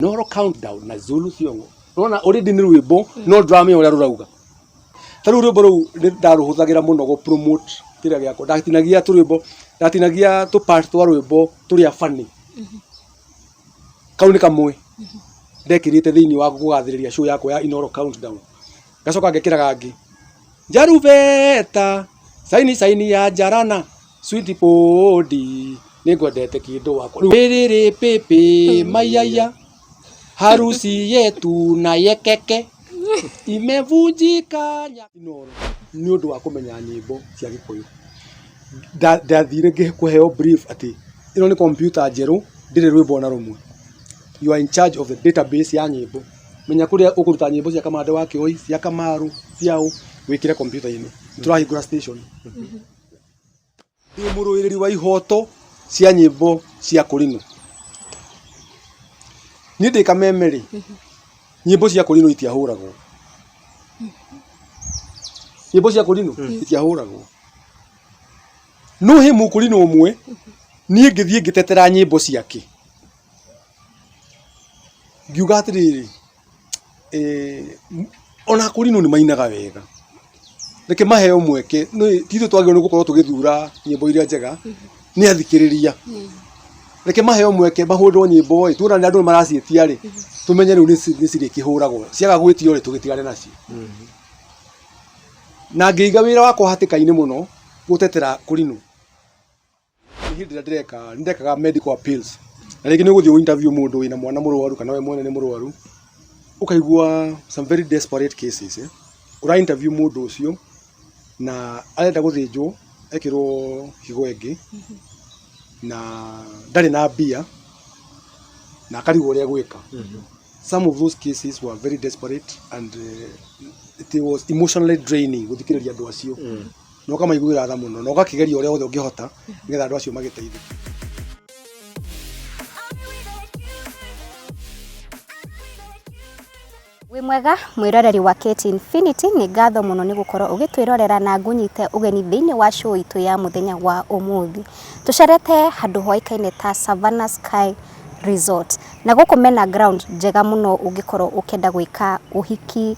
Inooro Countdown na Zulu Thiong'o. Ũrona already nĩ rwĩmbo no ndũramenya ũrĩa rũrauga. Ta rĩu rwĩmbo rũu nĩ ndarũhũthagĩra mũno gũ promote kĩrĩa gĩakwa. Ndatinagia tũrwĩmbo, ndatinagia tũ part twa rwĩmbo tũrĩa funny. Kau nĩ kamwe ndekĩrĩte thĩinĩ wa kũgathĩrĩria show yakwa ya Inooro Countdown. Ngacoka ngekĩra kangĩ, Njarubeta, saini saini ya njarana, sweet podi, nĩngwendete kĩndũ wakwa. Rĩu rĩrĩ pĩpĩ maiyaia, harusi yetu na yekeke, imevunjika nya. Inooro nĩ ũndũ wa kũmenya nyĩmbo cia Gĩkũyũ. Ndathire kũheo brief atĩ ĩno nĩ kompiuta njerũ ndĩrĩ rwĩmbo ona rũmwe. You are in charge of the database ya nyĩmbo. Menya kũrĩa ũkũruta nyĩmbo cia Kamande wa Kĩoi, cia Kamaru, cia ũ, wĩkĩre kompiuta-inĩ. Tũrahingũra station. Ndĩ mũrũĩrĩri wa ihoto cia nyĩmbo cia kũrinũ. Niĩ ndĩ kameme rĩ, nyĩmbo cia kũrinũ itiahũragwo. Nyĩmbo cia kũrinũ itiahũragwo. No he mũkũrinũ ũmwe niĩ ngĩthiĩ ngĩtetera nyĩmbo ciake. Ngiuga atĩrĩrĩ, ona akũrinũ nĩ mainaga wega, reke maheo mweke, ti ithuĩ twagĩrĩirwo nĩ gũkorwo tũgĩthura nyĩmbo iria njega, nĩ athikĩrĩria. Reke maheo mweke mahũrĩrwo nyĩmbo ĩ, tuona andũ nĩ maraciĩtia rĩ, tũmenye rĩu nĩ cirĩkĩhũragwo, ciaga gwĩtio rĩ, tũgĩtigane nacio. Na ngĩiga wĩra wakwa hatĩka-inĩ mũno gũtetera kũrinũ. Nĩ hĩndĩ ĩrĩa ndĩreka, nĩ ndekaga medical appeals. Na rĩngĩ nĩ ũgũthiĩ ũ interview mũndũ wĩna mwana mũrwaru kana we mwene nĩ mũrwaru, ũkaigua some very desperate cases eh. Ũra interview mũndũ ũcio na arenda gũthĩnjwo ekĩrwo higo ĩngĩ na ndarĩ na mbia na akarigwo ũrĩa egwĩka. Some of those cases were very desperate and it was emotionally draining gũthikĩrĩria andũ acio. Na ũkamaiguĩra tha mũno na ũgakĩgeria ũrĩa wothe ũngĩhota nĩgetha andũ acio magĩteithĩke. Wĩ mwega mwĩroreri wa Kate Infinity, nĩ ngatho mũno nĩ gũkorwo ũgĩtwĩrorera na ngũnyite ũgeni thĩinĩ wa show itũ ya mũthenya wa ũmũthĩ. Tũcerete handũ hoĩkaine ta Savannah Sky Resort, na gũkũ mena ground njega mũno ũngĩkorwo ũkĩenda gwĩka ũhiki,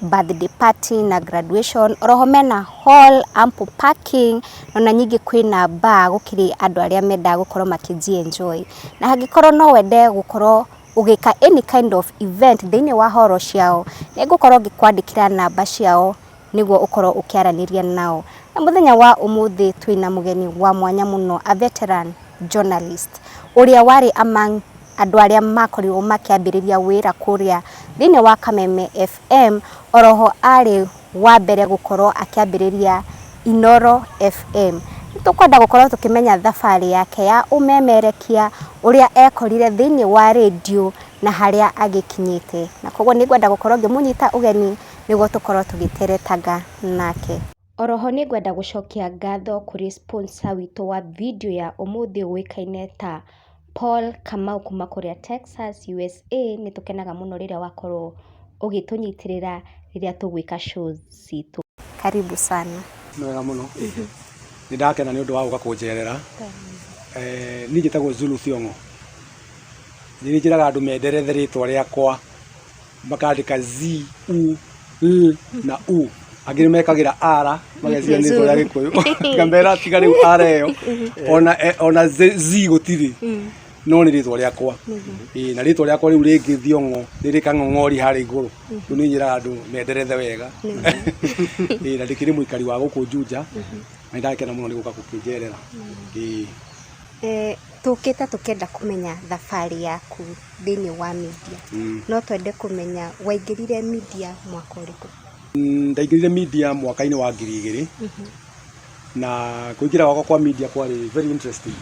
birthday party na graduation, oroho mena hall, ample parking, ona ningĩ kwĩna bar gũkĩrĩ andũ arĩa mendaga gũkorwo makĩji enjoy. Na angĩkorwo no wende gũkorwo ũgĩka any kind of event thĩinĩ wa horo ciao, nĩ ngũkorwo ngĩkwandĩkĩra namba ciao nĩguo ũkorwo ũkĩaranĩria nao. Na mũthenya wa ũmũthĩ twĩna mũgeni wa mwanya mũno, a veteran journalist, ũrĩa warĩ among andũ arĩa makorirwo makĩambĩrĩria wĩra kũrĩa thĩinĩ wa Kameme FM, oroho arĩ wa mbere gũkorwo akĩambĩrĩria Inooro FM. Nĩ tũkwenda gũkorwo tũkĩmenya thabarĩ yake ya ũmemerekia, ũrĩa ekorire thĩinĩ wa rĩndiũ na harĩa agĩkinyĩte. Na koguo nĩ ngwenda gũkorwo ngĩmũnyita ũgeni nĩguo tũkorwo tũgĩteretanga nake. Oroho nĩ ngwenda gũcokia ngatho kũrĩ sponsor witũ wa video ya ũmũthĩ ũĩkaine ta Paul Kamau kuma kũrĩa Texas, USA. Nĩ tũkenaga mũno rĩrĩa wakorwo ũgĩtũnyitĩrĩra rĩrĩa tũgwĩka shows citũ. Karibu sana. Nĩ wega mũno. Nĩ ndakena nĩ ũndũ wa gũka kũnjerera. Niĩ njĩtagwo Zulu Thiong'o. Nĩ njĩraga andũ menderethe rĩtwa rĩakwa makandĩka Z U L na U. Angĩ nĩ mekagĩra R mageciria nĩ rĩtwa rĩa Gĩkũyũ. Ngamera tiga rĩu R ĩyo ona Z gũtirĩ. No nĩ rĩtwa rĩakwa. Ĩĩ na rĩtwa rĩakwa rĩu rĩngĩ Thiong'o nĩ rĩ kang'ong'ori harĩa igũrũ. Rĩu nĩ njĩraga andũ menderethe wega. Ĩĩ na ndĩkĩrĩ mũikari wa gũkũ Juja na nĩ ndakena mũno nĩ gũka gũkĩnjerera. Ĩĩ. Tũkĩte tũkĩenda kũmenya thabarĩ yaku thĩinĩ wa media. No twende kũmenya waingĩrire media mwaka ũrĩkũ? Ndaingĩrire media mwaka-inĩ wa 2000 na kũingĩra gwakwa kwa media kwarĩ very interesting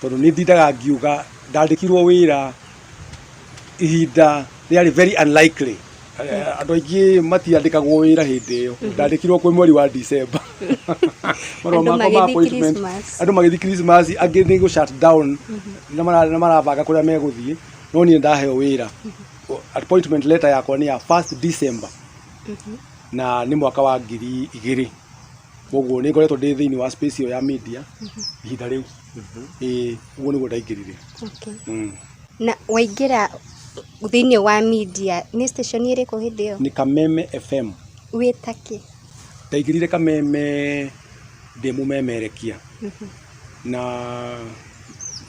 tondũ nĩ ndindaga ngiuga ndandĩkirwo wĩra ihinda rĩarĩ very unlikely. Andũ aingĩ matiandĩkagwo wĩra hĩndĩ ĩyo. Ndandĩkirwo kwĩ mweri wa December. Marũa Andũ makwa ma magĩthiĩ appointment, Christmas. andũ magĩthiĩ Christmas, angĩ nĩ gũ shut down na marabanga kũrĩa megũthiĩ, no niĩ ndaheo wĩra. Appointment letter yakwa nĩ ya 1st December na nĩ mwaka wa 2000. Koguo nĩ ngoretwo ndĩ thĩinĩ wa space ĩyo ya media ihinda rĩu. Ĩĩ, ũguo nĩguo ndaingĩrire. Okay. Na waingĩra Thĩinĩ wa media nĩ station ĩrĩkũ hĩndĩ ĩyo? Nĩ Kameme FM. Wĩta kĩ? Ndaingĩrire Kameme ndĩ mũmemerekia. Na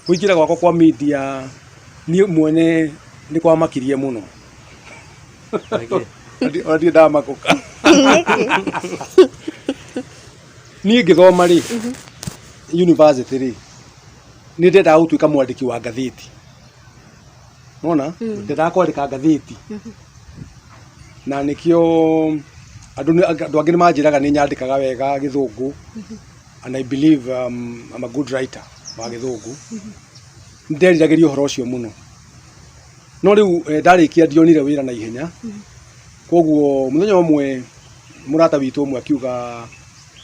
kũingĩra gwakwa kwa media niĩ mwene nĩ kwamakirie mũno. Ona ndirĩ ndamakũka. Nĩkĩ? Niĩ ngĩthoma rĩ, university rĩ, nĩ ndendaga gũtuĩka mwandĩki wa ngathĩti. Nona ndendaga kwandĩka ngathĩti. Na nĩkĩo andũ angĩ nĩ manjĩraga nĩ nyandĩkaga wega Gĩthũngũ, and I believe I'm a good writer wa Gĩthũngũ. Nĩ nderiragĩria ũhoro ũcio mũno. No rĩu ndarĩkia ndionire wĩra na ihenya. Koguo mũthenya ũmwe mũrata witũ ũmwe akiuga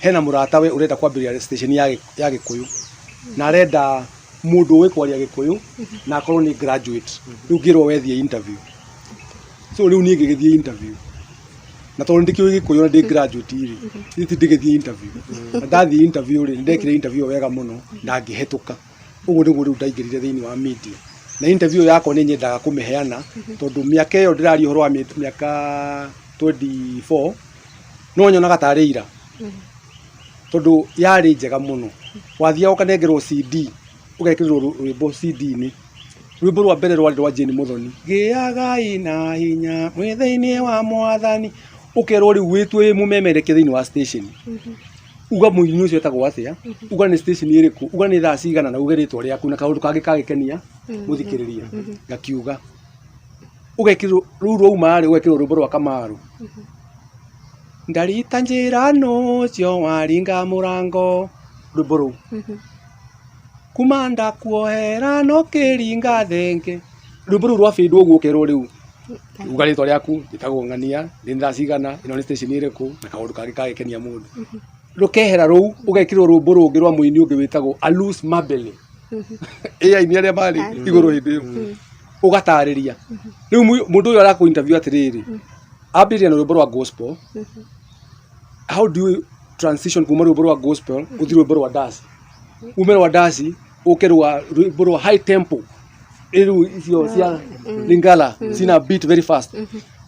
hena mũratawe ũrenda kwambĩrĩria station ya Gĩkũyũ, na arenda mũndũ ũĩ kwaria Gĩkũyũ na akorwo nĩ graduate. Rĩu ngĩrwo we thiĩ interview. So rĩu niĩ ngĩgĩthiĩ interview. Na tondũ ndikĩũĩ Gĩkũyũ na ndĩ graduate rĩ, niĩ ti ndĩgĩthiĩ interview. Na ndathiĩ interview rĩ, nĩndekire interview ĩyo wega mũno na ngĩhetũka. Ũguo nĩguo rĩu ndaingĩrire thĩinĩ wa media. Na interview ĩyo yakwa nĩ nyendaga kũmĩheana tondũ mĩaka ĩyo ndĩraria ũhoro wa mĩaka 24, no nyonaga tarĩ ira. Tondũ yarĩ njega mũno. Wathiaga ũkanengerwo CD, ũgekĩrĩrwo rwĩmbo CD-inĩ. Rwĩmbo rwa mbere rwarĩ rwa Jane Muthoni. Gĩagai na hinya mwĩ thĩinĩ wa Mwathani. Ũkerwo rĩu wĩtue wĩ mũmemerekia thĩinĩ wa station. Uga mũini ũcio etagwo atĩa, uga nĩ station ĩrĩkũ, uga nĩ thaa cigana na uge rĩtwa rĩaku na kaũndũ kangĩ kagĩkenia mũthikĩrĩria. Ngakiuga. Ũgekĩrwo rũu rwauma rĩ, ũgekĩrwo rwĩmbo rwa Kamaru. Ndarita njĩra ũcio waringa mũrango. Rwĩmbo rũu. Kuma ndakuohera no kĩringa thenge. Rwĩmbo rũu rwabindwo ũguo ũkerwo rĩu uga rĩtwa rĩaku, njĩtagwo ng'ania, nĩ thaa cigana, ĩno nĩ station ĩrĩkũ, na kaũndũ kangĩ kagĩkenia mũndũ. Rũkehera rũu, ũgekĩrwo rwĩmbo rũngĩ rwa mũini ũngĩ wĩtagwo Alus Mabele. Ĩ aini arĩa marĩ igũrũ hĩndĩ ĩyo. Ũgatarĩria. Rĩu mũndũ ũyũ arakũ interview atĩrĩrĩ, ambĩrĩria na rwĩmbo rwa gospel. How do you transition kuma rwĩmbo rwa gospel ũthiĩ rwĩmbo rwa dance? Ume rwa dance ũke rwa rwĩmbo rwa high tempo. Rĩu icio cia Lingala cina beat very fast.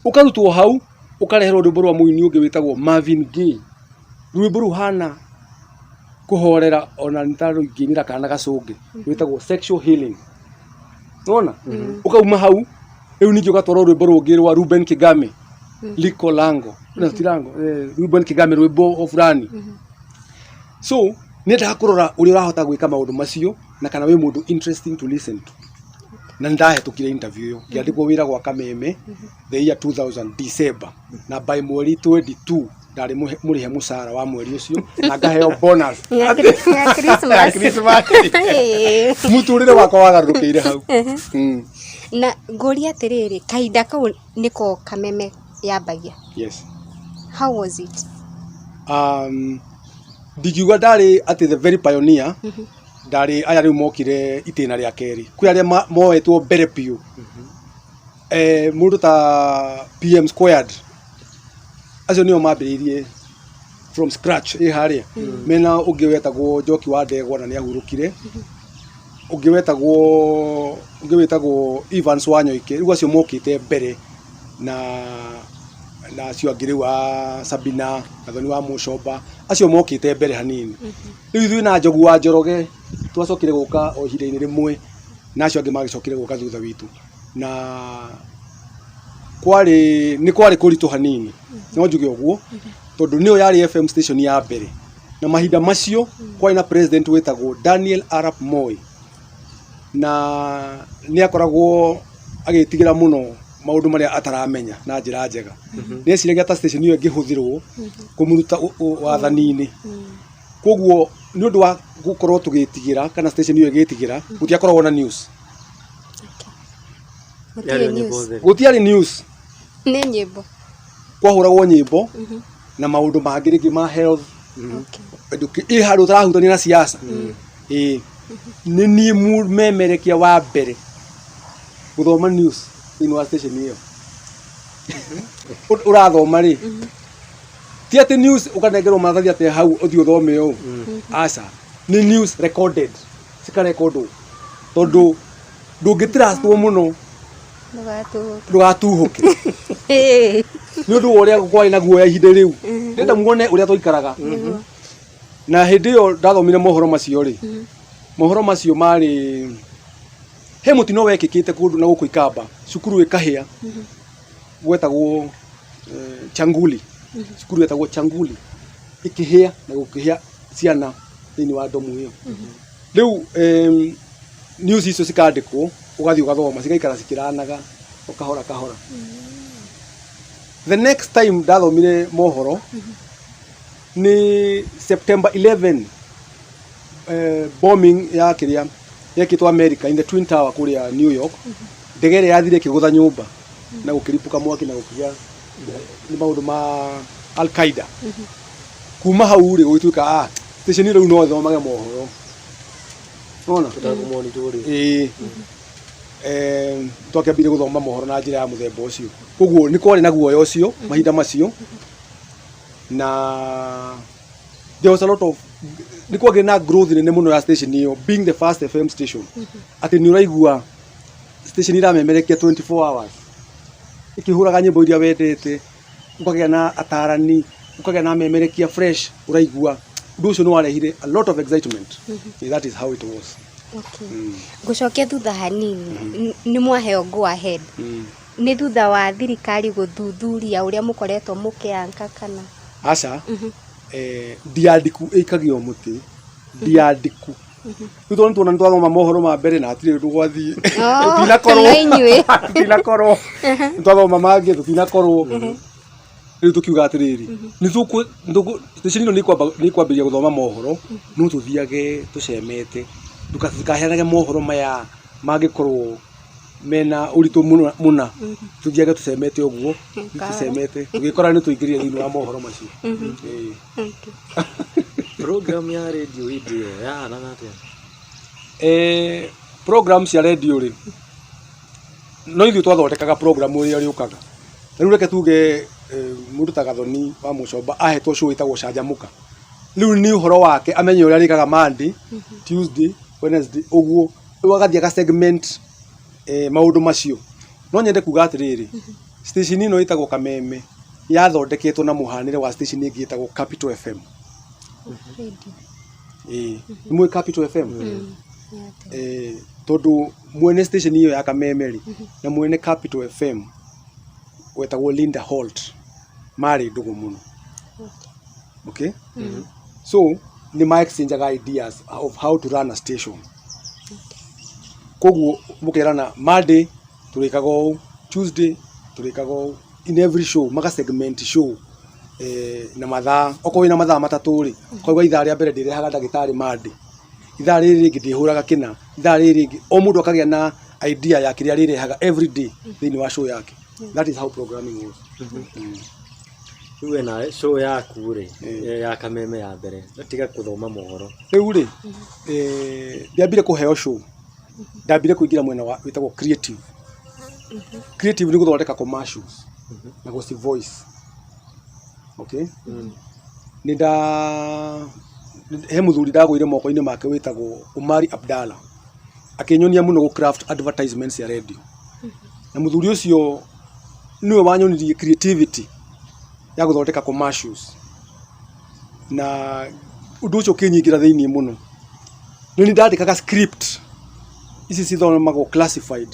Ũkarutwo hau ũkareherwo rwĩmbo rwa mũini ũngĩ wĩtagwo Marvin Gaye. Rwĩmbo rũu hana kũhorera ona nĩ ta rũingĩinĩra kana gacũngĩ, rwĩtagwo Sexual Healing. Nĩwona? Ũkauma hau rĩu ningĩ ũgatwarwo rwĩmbo rũngĩ rwa Ruben Kigame, Liko Lango. Na ti lango, Ruben Kigame rwĩmbo o fulani. So nĩendaga kũrora ũrĩa ũrahota gwĩka maũndũ macio na kana wĩ mũndũ interesting to listen to. Na nĩndahĩtũkire interview ĩyo, ngĩandĩkwo wĩra gwa Kameme the year 2000 December, na by mweri 22 ndarĩ mũrĩhe mũcara wa mweri ũcio na ngaheo bonus Ya Christmas. Ya Christmas. Mũtũrĩre wakwa wagarũrũkĩire hau. Na ngũrie atĩrĩrĩ, kahinda kau nĩko Kameme yambagia? Yes. How was it? Ndingiuga ndarĩ atĩ the very pioneer, ndarĩ aya rĩu mokire itĩna rĩa kerĩ. Kwĩ arĩa moetwo mbere biũ. Mũndũ ta PM Squared, acio nĩo mambĩrĩirie from scratch ĩ harĩa. Mena ũngĩ wetagwo Njoki wa Ndegwa na nĩ ahurũkire. Ũngĩ wĩtagwo Evans Wanyoike, rĩu acio mokĩte mbere na acio angĩ rĩu a Sabina, Gathoni wa Mũcomba, acio mokĩte mbere hanini. Rĩu ithuĩ na Njogu wa Njoroge twacokire gũka o ihinda-inĩ rĩmwe na acio angĩ magĩcokire gũka thutha witũ. Na kwarĩ nĩ kwarĩ kũritũ hanini, no njuge ũguo, tondũ nĩyo yarĩ FM station ya mbere. Na mahinda macio kwarĩ na president wĩtagwo Daniel Arap Moi. Na nĩ akoragwo agĩtigĩra mũno maũndũ marĩa ataramenya na njĩra njega. Nĩ eciragia ta station ĩyo ĩngĩhũthĩrwo kũmũruta wathani-inĩ. Koguo nĩ ũndũ wa gũkorwo tũgĩtigĩra kana station ĩyo ĩgĩtigĩra, gũtiakoragwo na news. Gũtirĩ news. Gũtiarĩ news. Nĩ nyĩmbo. Kwahũragwo nyĩmbo na maũndũ mangĩ rĩngĩ ma health. Ĩ handũ ũtarahutania na siasa. Ĩ nĩ niĩ mũmemerekia wa mbere gũthoma news thĩinĩ wa station ĩyo. Ũrathoma rĩ, ti atĩ news ũkanengerwo maratathi atĩ hau ũthiĩ ũthome ũũ. Aca, nĩ news recorded, cikarekondwo tondũ ndũngĩ trustwo mũno. Ndũgatuhũke. Ndũgatuhũke. Nĩ ũndũ wa ũrĩa kwarĩ na guoya ihinda rĩu. Ndĩrenda muone ũrĩa twaikaraga. Na hĩndĩ ĩyo ndathomire mohoro macio rĩ, mohoro macio marĩ he mũtino wekĩkĩte kũndũ na gũkũ Ikamba, cukuru ĩkahĩa, gwetagwo Changuli, cukuru yetagwo Changuli, ĩkĩhĩa na gũkĩhĩa ciana thĩinĩ wa ndomu ĩyo. Rĩu news icio cikandĩkwo, ũgathiĩ ũgathoma, cigaikara cikĩranaga o kahora kahora. The next time ndathomire mohoro nĩ September 11, bombing ya kĩrĩa yekĩtwo America in the Twin Tower kũrĩa New York, ndege ĩrĩa yathire ĩkĩgũtha nyũmba na gũkĩripũka mwaki na gũkĩgĩa nĩ maũndũ ma Al Qaeda. Kuma hau rĩ, gũgĩtuĩka station rĩu no ĩthomage mohoro. Nona? Tũtakũmonitor rĩ. Ĩĩ. Twakĩambire gũthoma mohoro na njĩra ya mũthemba ũcio. Koguo nĩ kwarĩ na guoya ũcio mahinda macio, na there was a lot of, nĩ kwagĩire na growth nene mũno ya station ĩyo, being the first FM station, atĩ nĩ ũraigua station iramemerekia 24 hours ĩkĩhũraga nyĩmbo iria wendete, ũkagĩa na atarani, ũkagĩa na amemerekia fresh, ũraigua ũndũ ũcio nĩ warehire a lot of excitement. That is how it was. Okay. Ngũcokia thutha hanini, nĩ mwaheo go ahead nĩ thutha wa thirikari gũthuthuria ũrĩa mũkoretwo mũkĩanka kana? Aca, ndiandiku ĩikagio mũtĩ ndiandiku. Rĩu tondũ nĩtuona nĩtwathoma mohoro ma mbere na hatirĩ ũndũ gwathiĩ, tũtinakorwo No inyuĩ. Tũtinakorwo nĩtwathoma mangĩ, tũtinakorwo. Rĩu tũkiuga atĩrĩrĩ, station ĩno nĩ ĩkwambĩrĩria gũthoma mohoro, no tũthiage tũcemete, tũtikaheanage mohoro maya mangĩkorwo mena ũritũ mũna, tũthiage tũcemete ũguo, tũcemete, tũgĩkora nĩ tũingĩrire thĩinĩ wa mohoro macio. Ĩĩ. Program ya radio hĩndĩ ĩyo yahanaga atĩa? Program cia radio rĩ, no ithuĩ twathondekaga program ĩrĩa ĩrĩũkaga. Rĩu reke tuge mũndũ ta Gathoni wa Mũcomba ahetwo show ĩtagwo Canjamũka. Rĩu nĩ ũhoro wake amenye ũrĩa arĩkaga Monday, Tuesday, Wednesday, ũguo. Rĩu agathiĩ aga segment maũndũ macio. No nyende kuga atĩrĩrĩ, station ĩno ĩtagwo Kameme yathondeketwo na mũhanĩre wa station ĩngĩ ĩtagwo Capital FM. Ĩĩ, nĩ mũĩ Capital FM? Tondũ mwene station ĩyo ya Kameme rĩ, na mwene Capital FM wetagwo Linda Holt marĩ ndũgũ mũno. Okay? So, nĩ ma exchangeaga ideas of how to run a station. Koguo mũkerana Monday tũrĩkaga ũũ, Tuesday tũrĩkaga ũũ, in every show maka segment show na mathaa, okorwo wĩna mathaa 3 rĩ, ũkauga ithaa rĩa mbere ndĩrehaga ndagĩtarĩ Monday, ithaa rĩrĩ rĩngĩ ndĩhũraga kĩna, ithaa rĩrĩ rĩngĩ, o mũndũ akagĩa na idea ya kĩrĩa arĩrehaga every day thĩinĩ wa show yake. That is how programming was. Rĩu we nawe show yaku rĩ, ya Kameme ya mbere, tiga kũthoma mohoro. Rĩu rĩ, ndiambire kũheo show, ndambire kũingĩra mwena wa wĩtagwo creative. Creative nĩ gũthondeka commercials na gũci voice. Okay? Nĩ nda he mũthuri ndagũire moko-inĩ make wĩtagwo Omari Abdalla, akĩnyonia mũno gũ craft advertisements cia radio. Na mũthuri ũcio nĩwe wanyonirie creativity ya gũthondeka commercials, na ũndũ ũcio ũkĩnyingĩra thĩinĩ mũno. Nĩ niĩ ndandĩkaga script ici cithomagwo classified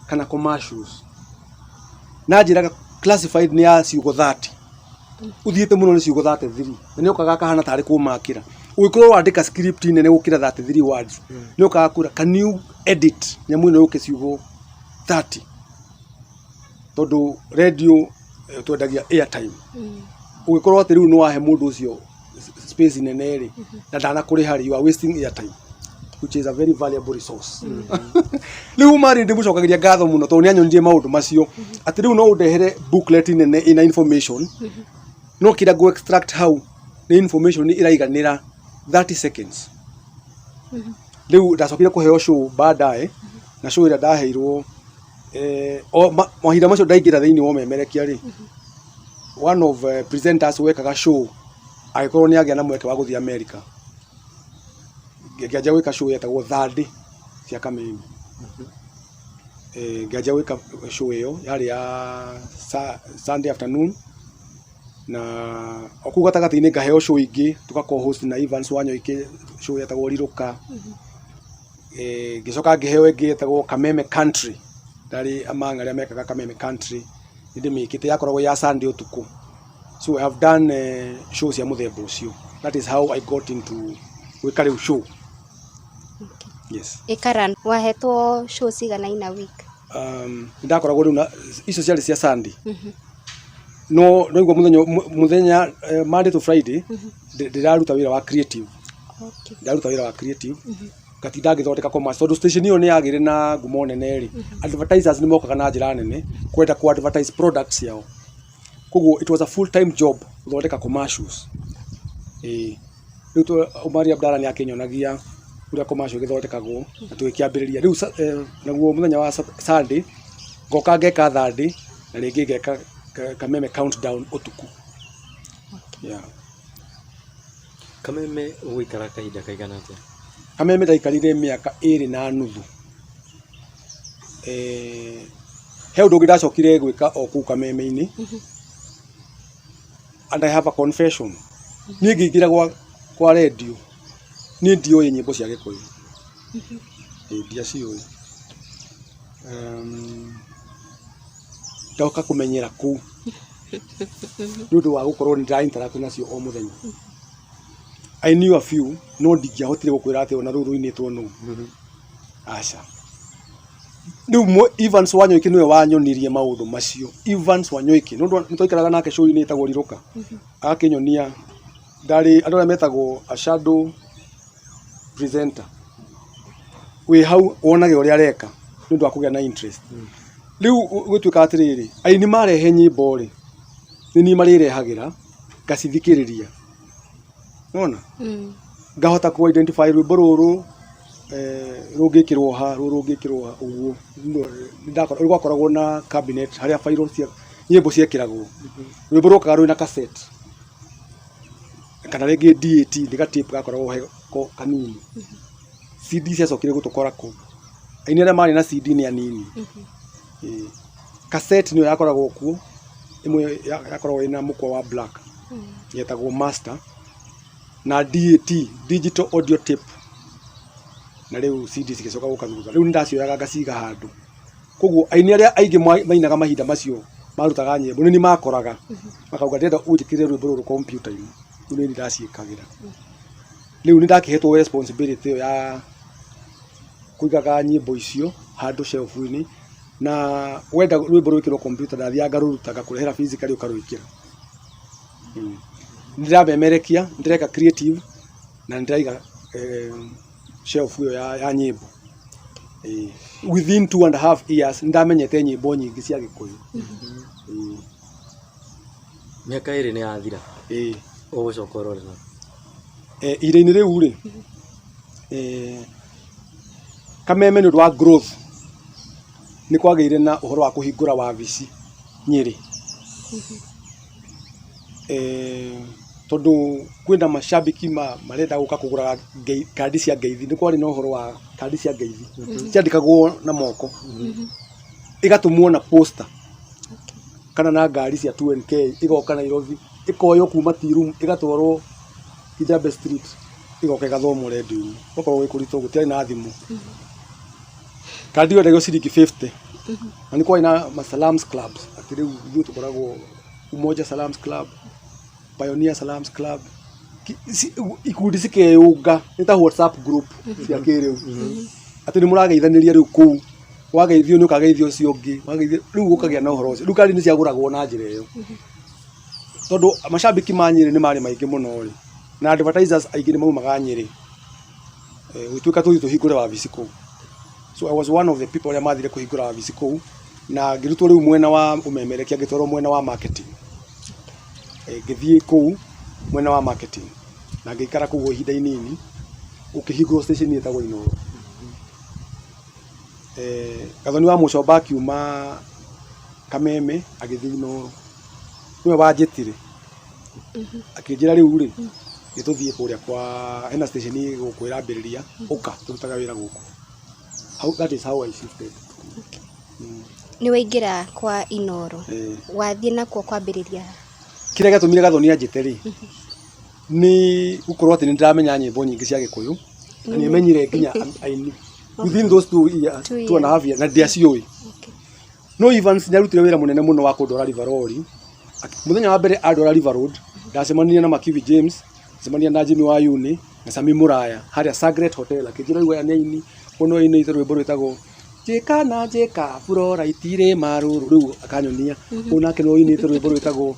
kana commercials, na njĩraga classified nĩ ya ciugo 30, ũthiĩte mũno nĩ ciugo 33, na nĩ okaga akahana tarĩ kũmakĩra. Ũngĩkorwo wandĩka script nene gũkĩra 33 words, nĩ okaga kwĩra, "Can you edit nyamũ ĩno yũke ciugo 30?" Tondũ radio twendagia airtime. Ũngĩkorwo atĩ rĩu nĩ wahe mũndũ ũcio space nene rĩ, na ndanakũrĩha rĩ, you are wasting airtime, which is a very valuable resource. Rĩu Omari ndĩmũcokagĩria ngatho mũno tondũ nĩ anyonirie maũndũ macio, atĩ rĩu no ũndehere booklet nene ĩna information, no kĩrĩa ngũ extract hau nĩ information ĩraiganĩra 30 seconds. Rĩu ndacokire kũheo show baadaye, na show ĩrĩa ndaheirwo, o mahinda macio ndaingĩra thĩinĩ wa ũmemerekia rĩ, one of presenters wekaga show agĩkorwo nĩ agĩa na mweke wa gũthiĩ America, ngĩanjia gwĩka show yetagwo Thandĩ cia Kameme. Ngĩanjia gwĩka show ĩyo yarĩ ya Sunday afternoon, na o kũu gatagatĩ-inĩ ngaheo show ingĩ, tũga co-host na Evans Wanyoike, show yetagwo Rirũka. Ngĩcoka ngĩheo ĩngĩ yetagwo Kameme Country, ndarĩ among arĩa mekaga Kameme Country, nĩ ndĩmĩkĩte, yakoragwo ya Sunday ũtukũ. So I have done show cia mũthemba ũcio. That is how I got into gwĩka rĩu show. Yes. Ĩkara wahetwo show cigana in a week? Nĩndakoragwo rĩu na icio ciarĩ cia Sunday. No no igua mũthenya mũthenya Monday to Friday ndĩraruta wĩra wa creative. Ndĩraruta wĩra wa creative. Ngatinda ngĩthondeka commercial tondũ station ĩyo nĩ yagĩire na ngumo nene rĩ. Advertisers nĩ mokaga na njĩra nene kwenda ku advertise products ciao. Koguo it was a full time job gũthondeka commercials. Ĩĩ. Rĩu Omari Abdalla nĩ akĩnyonagia ũrĩa commercial ĩgĩthondekagwo na tũgĩkĩambĩrĩria. Rĩu naguo mũthenya wa Sunday ngoka ngeka Thursday na rĩngĩ ngeka Kameme Countdown ũtukũ. Yeah. Kameme ũgũikara kahinda kaigana atĩa? Kameme ndaikarire mĩaka ĩrĩ na nuthu. He ũndũ ũngĩ ndacokire gwĩka o kũu Kameme-inĩ. And I have a confession. Niĩ ngĩingĩra kwa radio, niĩ ndioĩ nyĩmbo cia Gĩkũyũ. Ĩĩ ndiaciũĩ. Ndoka kũmenyera kũu nĩ ũndũ wa gũkorwo nĩ ndĩra interact nacio o mũthenya. I knew a few, no ndingĩahotire gũkwĩra atĩ ona rũrũ rũinĩtwo nũ. Aca. Rĩu Evans Wanyoike nĩwe wanyonirie maũndũ macio. Evans Wanyoike, nĩ ũndũ nĩ twaikaraga nake show-inĩ ĩtagwo Rirũka. Agakĩnyonia ndarĩ andũ arĩa metagwo a shadow presenter. Wĩ hau wonage ũrĩa areka nĩ ũndũ wa kũgĩa na interest. Rĩu gũtuĩka atĩrĩrĩ, aini marehe nyĩmbo rĩ, nĩ niĩ marĩrehagĩra ngacithikĩrĩria. Nĩwona? Ngahota kũ identify rwĩmbo rũrũ rũngĩkĩrwo ha, rũrũ rũngĩkĩrwo ha, ũguo. Rĩu gwakoragwo na cabinet harĩa bairo cia nyĩmbo ciekĩragwo. Rwĩmbo rwokaga rwĩna cassette kana rĩngĩ DAT, nĩ ga tape gakoragwo he kanini. CD ciacokire gũtũkora kũu. Aini arĩa marĩ na CD nĩ anini. Cassette nĩyo yakoragwo kuo, ĩmwe yakoragwo ĩna mũkwa wa black, yetagwo master, na DAT, digital audio tape, na rĩu CD cigĩcoka gũka thutha. Rĩu nĩ ndacioyaga ngaciga handũ. Koguo aini arĩa aingĩ mainaga mahinda macio marutaga nyĩmbo nĩ niĩ makoraga, makauga ndĩrenda ũnjĩkĩrĩre rwĩmbo rũrũ kompiuta-inĩ, rĩu nĩ niĩ ndaciĩkagĩra. Rĩu nĩ ndakĩhetwo responsibility ĩyo ya kũigaga nyĩmbo icio handũ shelf-inĩ, na wenda rwĩmbo rwĩkĩrwo kompiuta ndathiaga ngarũruta ngakũrehera physically ũkarwĩkĩra. Nĩ ndĩramemerekia, nĩ ndĩreka creative na nĩ ndĩraiga shelf ĩyo ya nyĩmbo. Within 2.5 years nĩ ndamenyete nyĩmbo nyingĩ cia Gĩkũyũ. Mĩaka ĩrĩ nĩ yathira. Ĩĩ. Ũgũcoka ũrore na? Ihinda-inĩ rĩu rĩ, Kameme nĩ ũndũ wa growth nĩ kwagĩire na ũhoro wa kũhingũra wabici Nyĩrĩ. Tondũ kwĩna macambĩki marenda gũka kũgũra kandi cia ngeithi, nĩ kwarĩ na ũhoro wa kandi cia ngeithi, ciandĩkagwo na moko, igatũmwo na posta kana na ngari cia 2NK, igoka Nairobi, ĩkoywo kuma tea room ĩgatwarwo Kijabe Street, ĩgoka ĩgathomwo rendio-inĩ. Gwakoragwo gwĩ kũritũ, gũtiarĩ na thimũ. Kandi ĩyo yendagio ciringi 50, na nĩ kwarĩ na ma Salams Clubs, atĩ rĩu ithuĩ tũkoragwo Umoja Salams Club, Pioneer Salams Club, ikundi cikeyũnga, nĩ ta WhatsApp group cia kĩrĩu, atĩ nĩ mũrageithanĩria rĩu kũu, wageithio nĩ ũkageithia ũcio ũngĩ, wageithio, rĩu gũkagĩa na ũhoro ũcio. Rĩu kandi nĩ ciagũragwo na njĩra ĩyo. Tondũ macambĩki ma Nyĩrĩ nĩ marĩ maingĩ mũno rĩ, na advertisers aingĩ nĩ maumaga Nyĩrĩ, gũgĩtuĩka tũthiĩ tũhingũre wabici kũu. So I was one of the people arĩa mathire kũhingũra wabici kũu, na ngĩrutwo rĩu mwena wa ũmemerekia ngĩtwarwo mwena wa marketing. Ngĩthiĩ kũu mwena wa marketing na ngĩikara kũu o ihinda inini, gũkĩhingũrwo station ĩtagwo Inooro. Gathoni wa Mũcomba akiuma Kameme agĩthiĩ Inooro. Nĩwe wanjĩtire akĩnjĩra rĩu rĩ, nĩ tũthiĩ kũrĩa kwa hena station gũkũ ĩrambĩrĩria, ũka tũrutaga wĩra gũkũ. That is how I shifted. Nĩ waingĩra kwa Inoro. Eh. Wathiĩ nakuo kwambĩrĩria? Kĩrĩa gĩatũmire Gathoni anjĩte rĩ, nĩ gũkorwo atĩ nĩ ndĩramenya nyĩmbo nyingĩ cia Gĩkũyũ, na nĩ menyire nginya aini within those 2 years, Two two and a half years, na ndiaciũĩ. No Evans nĩ arutire wĩra mũnene mũno wa kũndwara River Road. Mũthenya wa mbere andwara River Road, ndacemanirie na Makivi James, ndacemania na Jimmy wa Uni na Sami Muraya harĩa Sangret Hotel, akĩnjĩra rĩu aya nĩ aini, ũyũ nĩwe ũinĩte rwĩmbo rwĩtagwo Njĩka na njĩka burora itirĩ marũrũ, rĩu akanyonia ũyũ nake nĩwe ũinĩte rwĩmbo rwĩtagwo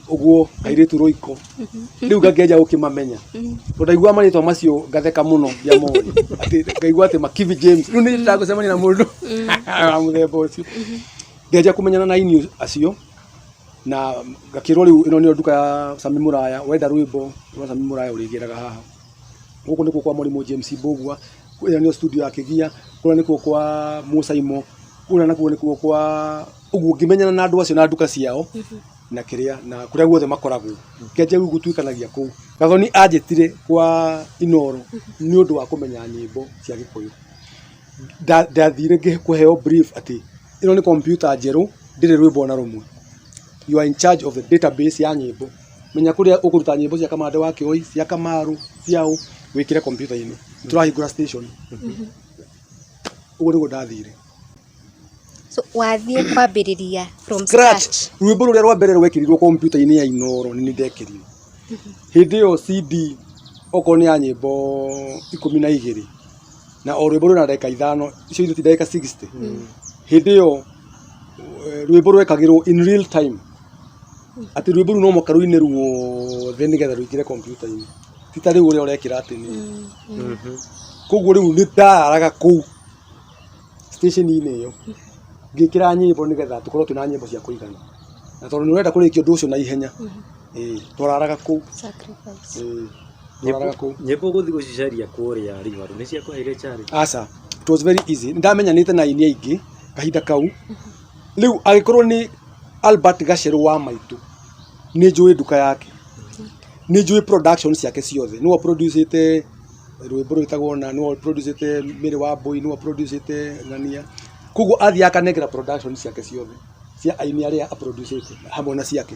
ũguo kairĩtu rũiko. Rĩu ngakĩanjia gũkĩmamenya, tondũ ndaiguaga marĩtwa macio ngatheka mũno ndiamoĩ, atĩ ngaigua atĩ Makivi James, rĩu nĩ ndagũcemania na mũndũ wa mũthemba ũcio. Ngĩanjia kũmenyana na aini acio na ngakĩrwo rĩu ĩno nĩyo nduka ya Sami Muraya, wenda rwĩmbo rwa Sami Muraya ũrĩgĩraga haha. Gũkũ nĩkuo kwa Mwarimũ James Mbũgua, ĩyo nĩyo studio ya Kĩgia, kũrĩa nĩkuo kwa Mũcaimo, kũrĩa nakuo nĩkuo kwa ũguo, ngĩmenyana na andũ acio na nduka ciao na kĩrĩa na kũrĩa guothe makoragwo, ngĩanjia rĩu gũtuĩkanagia kũu. Gathoni anjĩtire kwa Inoro nĩ ũndũ wa kũmenya nyĩmbo cia Gĩkũyũ. Ndathire kũheo brief atĩ ĩno nĩ kompiuta njerũ, ndĩrĩ rwĩmbo ona rũmwe, you are in charge of the database ya nyĩmbo, menya kũrĩa ũkũruta nyĩmbo cia Kamande wa Kĩoi, cia Kamaru, cia ũ, wĩkĩre kompiuta-inĩ, tũrahingũra station. Ũguo nĩguo ndathire. So wathiĩ kwambĩrĩria from scratch. Scratch. Rwĩmbo rũrĩa rwa mbere rwekĩrirwo kompiuta-inĩ ya Inoro nĩ niĩ ndekĩrire. Hĩndĩ ĩyo CD okorwo nĩ ya nyĩmbo 12 na o rwĩmbo rwĩna ndagĩka 5, icio ithuĩ ti ndagĩka 60. Hĩndĩ ĩyo rwĩmbo rwekagĩrwo in real time, atĩ rwĩmbo rũu no mũhaka rũine ruothe nĩgetha rũingĩre kompiuta-inĩ, ti ta rĩu ũrĩa ũrekĩra atĩ nĩ. Koguo rĩu nĩ ndararaga kũu station-inĩ ĩyo ngĩkĩra nyĩmbo nĩgetha tũkorwo twĩna nyĩmbo cia kũigana, na tondũ nĩ ũrenda kũrĩkia ũndũ ũcio na ihenya, ĩĩ twararaga kũu. Sacrifice. Ĩĩ, twararaga kũu. Nyĩmbo gũthiĩ gũcicaria kũrĩa River nĩ ciakũheire challenge? Aca, it was very easy. Nĩndamenyanĩte na aini aingĩ kahinda kau. Rĩu angĩkorwo nĩ Albert Gacerũ wa maitũ, nĩ njũĩ nduka yake, nĩ njũĩ production ciake ciothe, nĩwe producĩte rwĩmbo rwĩtagwo na nĩwe producĩte Mĩrĩ wa Mbũi, nĩwe producĩte ng'ania. Koguo athiaga akanengera production ciake ciothe cia aini arĩa aproducĩte hamwe na ciake.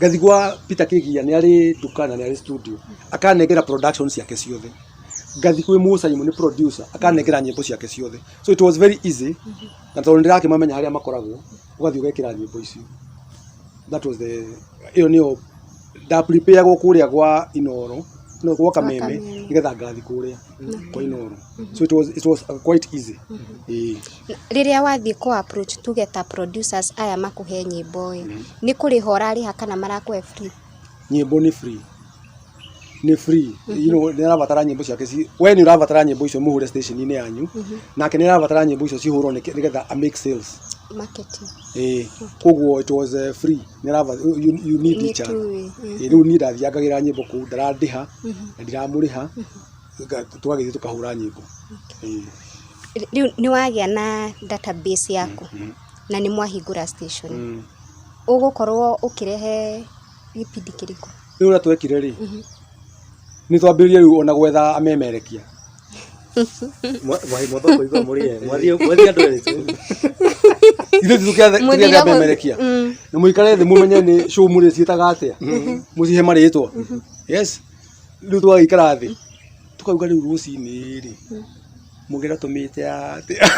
Ngathiĩ gwa Peter Kĩgia, nĩ arĩ nduka na nĩ arĩ studio, akanengera production ciake ciothe. Ngathiĩ kwĩ Musa nĩ producer, akanengera nyĩmbo ciake ciothe. So it was very easy, na tondũ nĩndĩrakĩmamenya harĩa makoragwo, ũgathiĩ ũgekĩra nyĩmbo icio. That was the ĩyo nĩyo nda prepare-agwo kũrĩa gwa Inoro, no gwa Kameme, Kameme. nĩgetha ngathiĩ kũrĩa kwa Inoro. So it was quite easy. Ĩĩ. Rĩrĩa wathiĩ kũ approach, tuge ta producers aya makũhe nyĩmbo ĩ, nĩ kũrĩha ũrarĩha kana marakũhe free? Nyĩmbo nĩ free, nĩ free. Nĩ arabatara nyĩmbo ciake ci, we nĩ ũrabatara nyĩmbo icio mũhũre station-inĩ yanyu, nake nĩ arabatara nyĩmbo icio cihũrwo nĩgetha a make sales. Marketing. Ĩĩ, koguo it was free. Nĩ araba you need Nĩ each other. two-way. Ĩĩ, rĩu niĩ ndathiaga ngagĩra nyĩmbo kũu, ndarandĩha na ndiramũrĩha, tũgagĩthiĩ tũkahũra nyĩmbo. Ĩĩ. Rĩu nĩ wagĩa na database yaku na nĩ mwahingũra station, ũgũkorwo ũkĩrehe gĩbindi kĩrĩkũ? Rĩu ũrĩa twekire rĩ, nĩ twambĩrĩrie rĩu ona gwetha amemerekia. Mwatha kũigua mũrĩe mwathiĩ mwathiĩ andũ erĩ tu. Ithuĩ ti Mũthire tũkĩethe amemerekia na mũikare thĩ mũmenye nĩ show mũrĩciĩtaga atĩa, mũcihe marĩtwa. Yes, rĩu tũgagĩikara thĩ tũkauga rĩu rũcinĩ rĩ, mũngĩenda tũmĩte atĩa?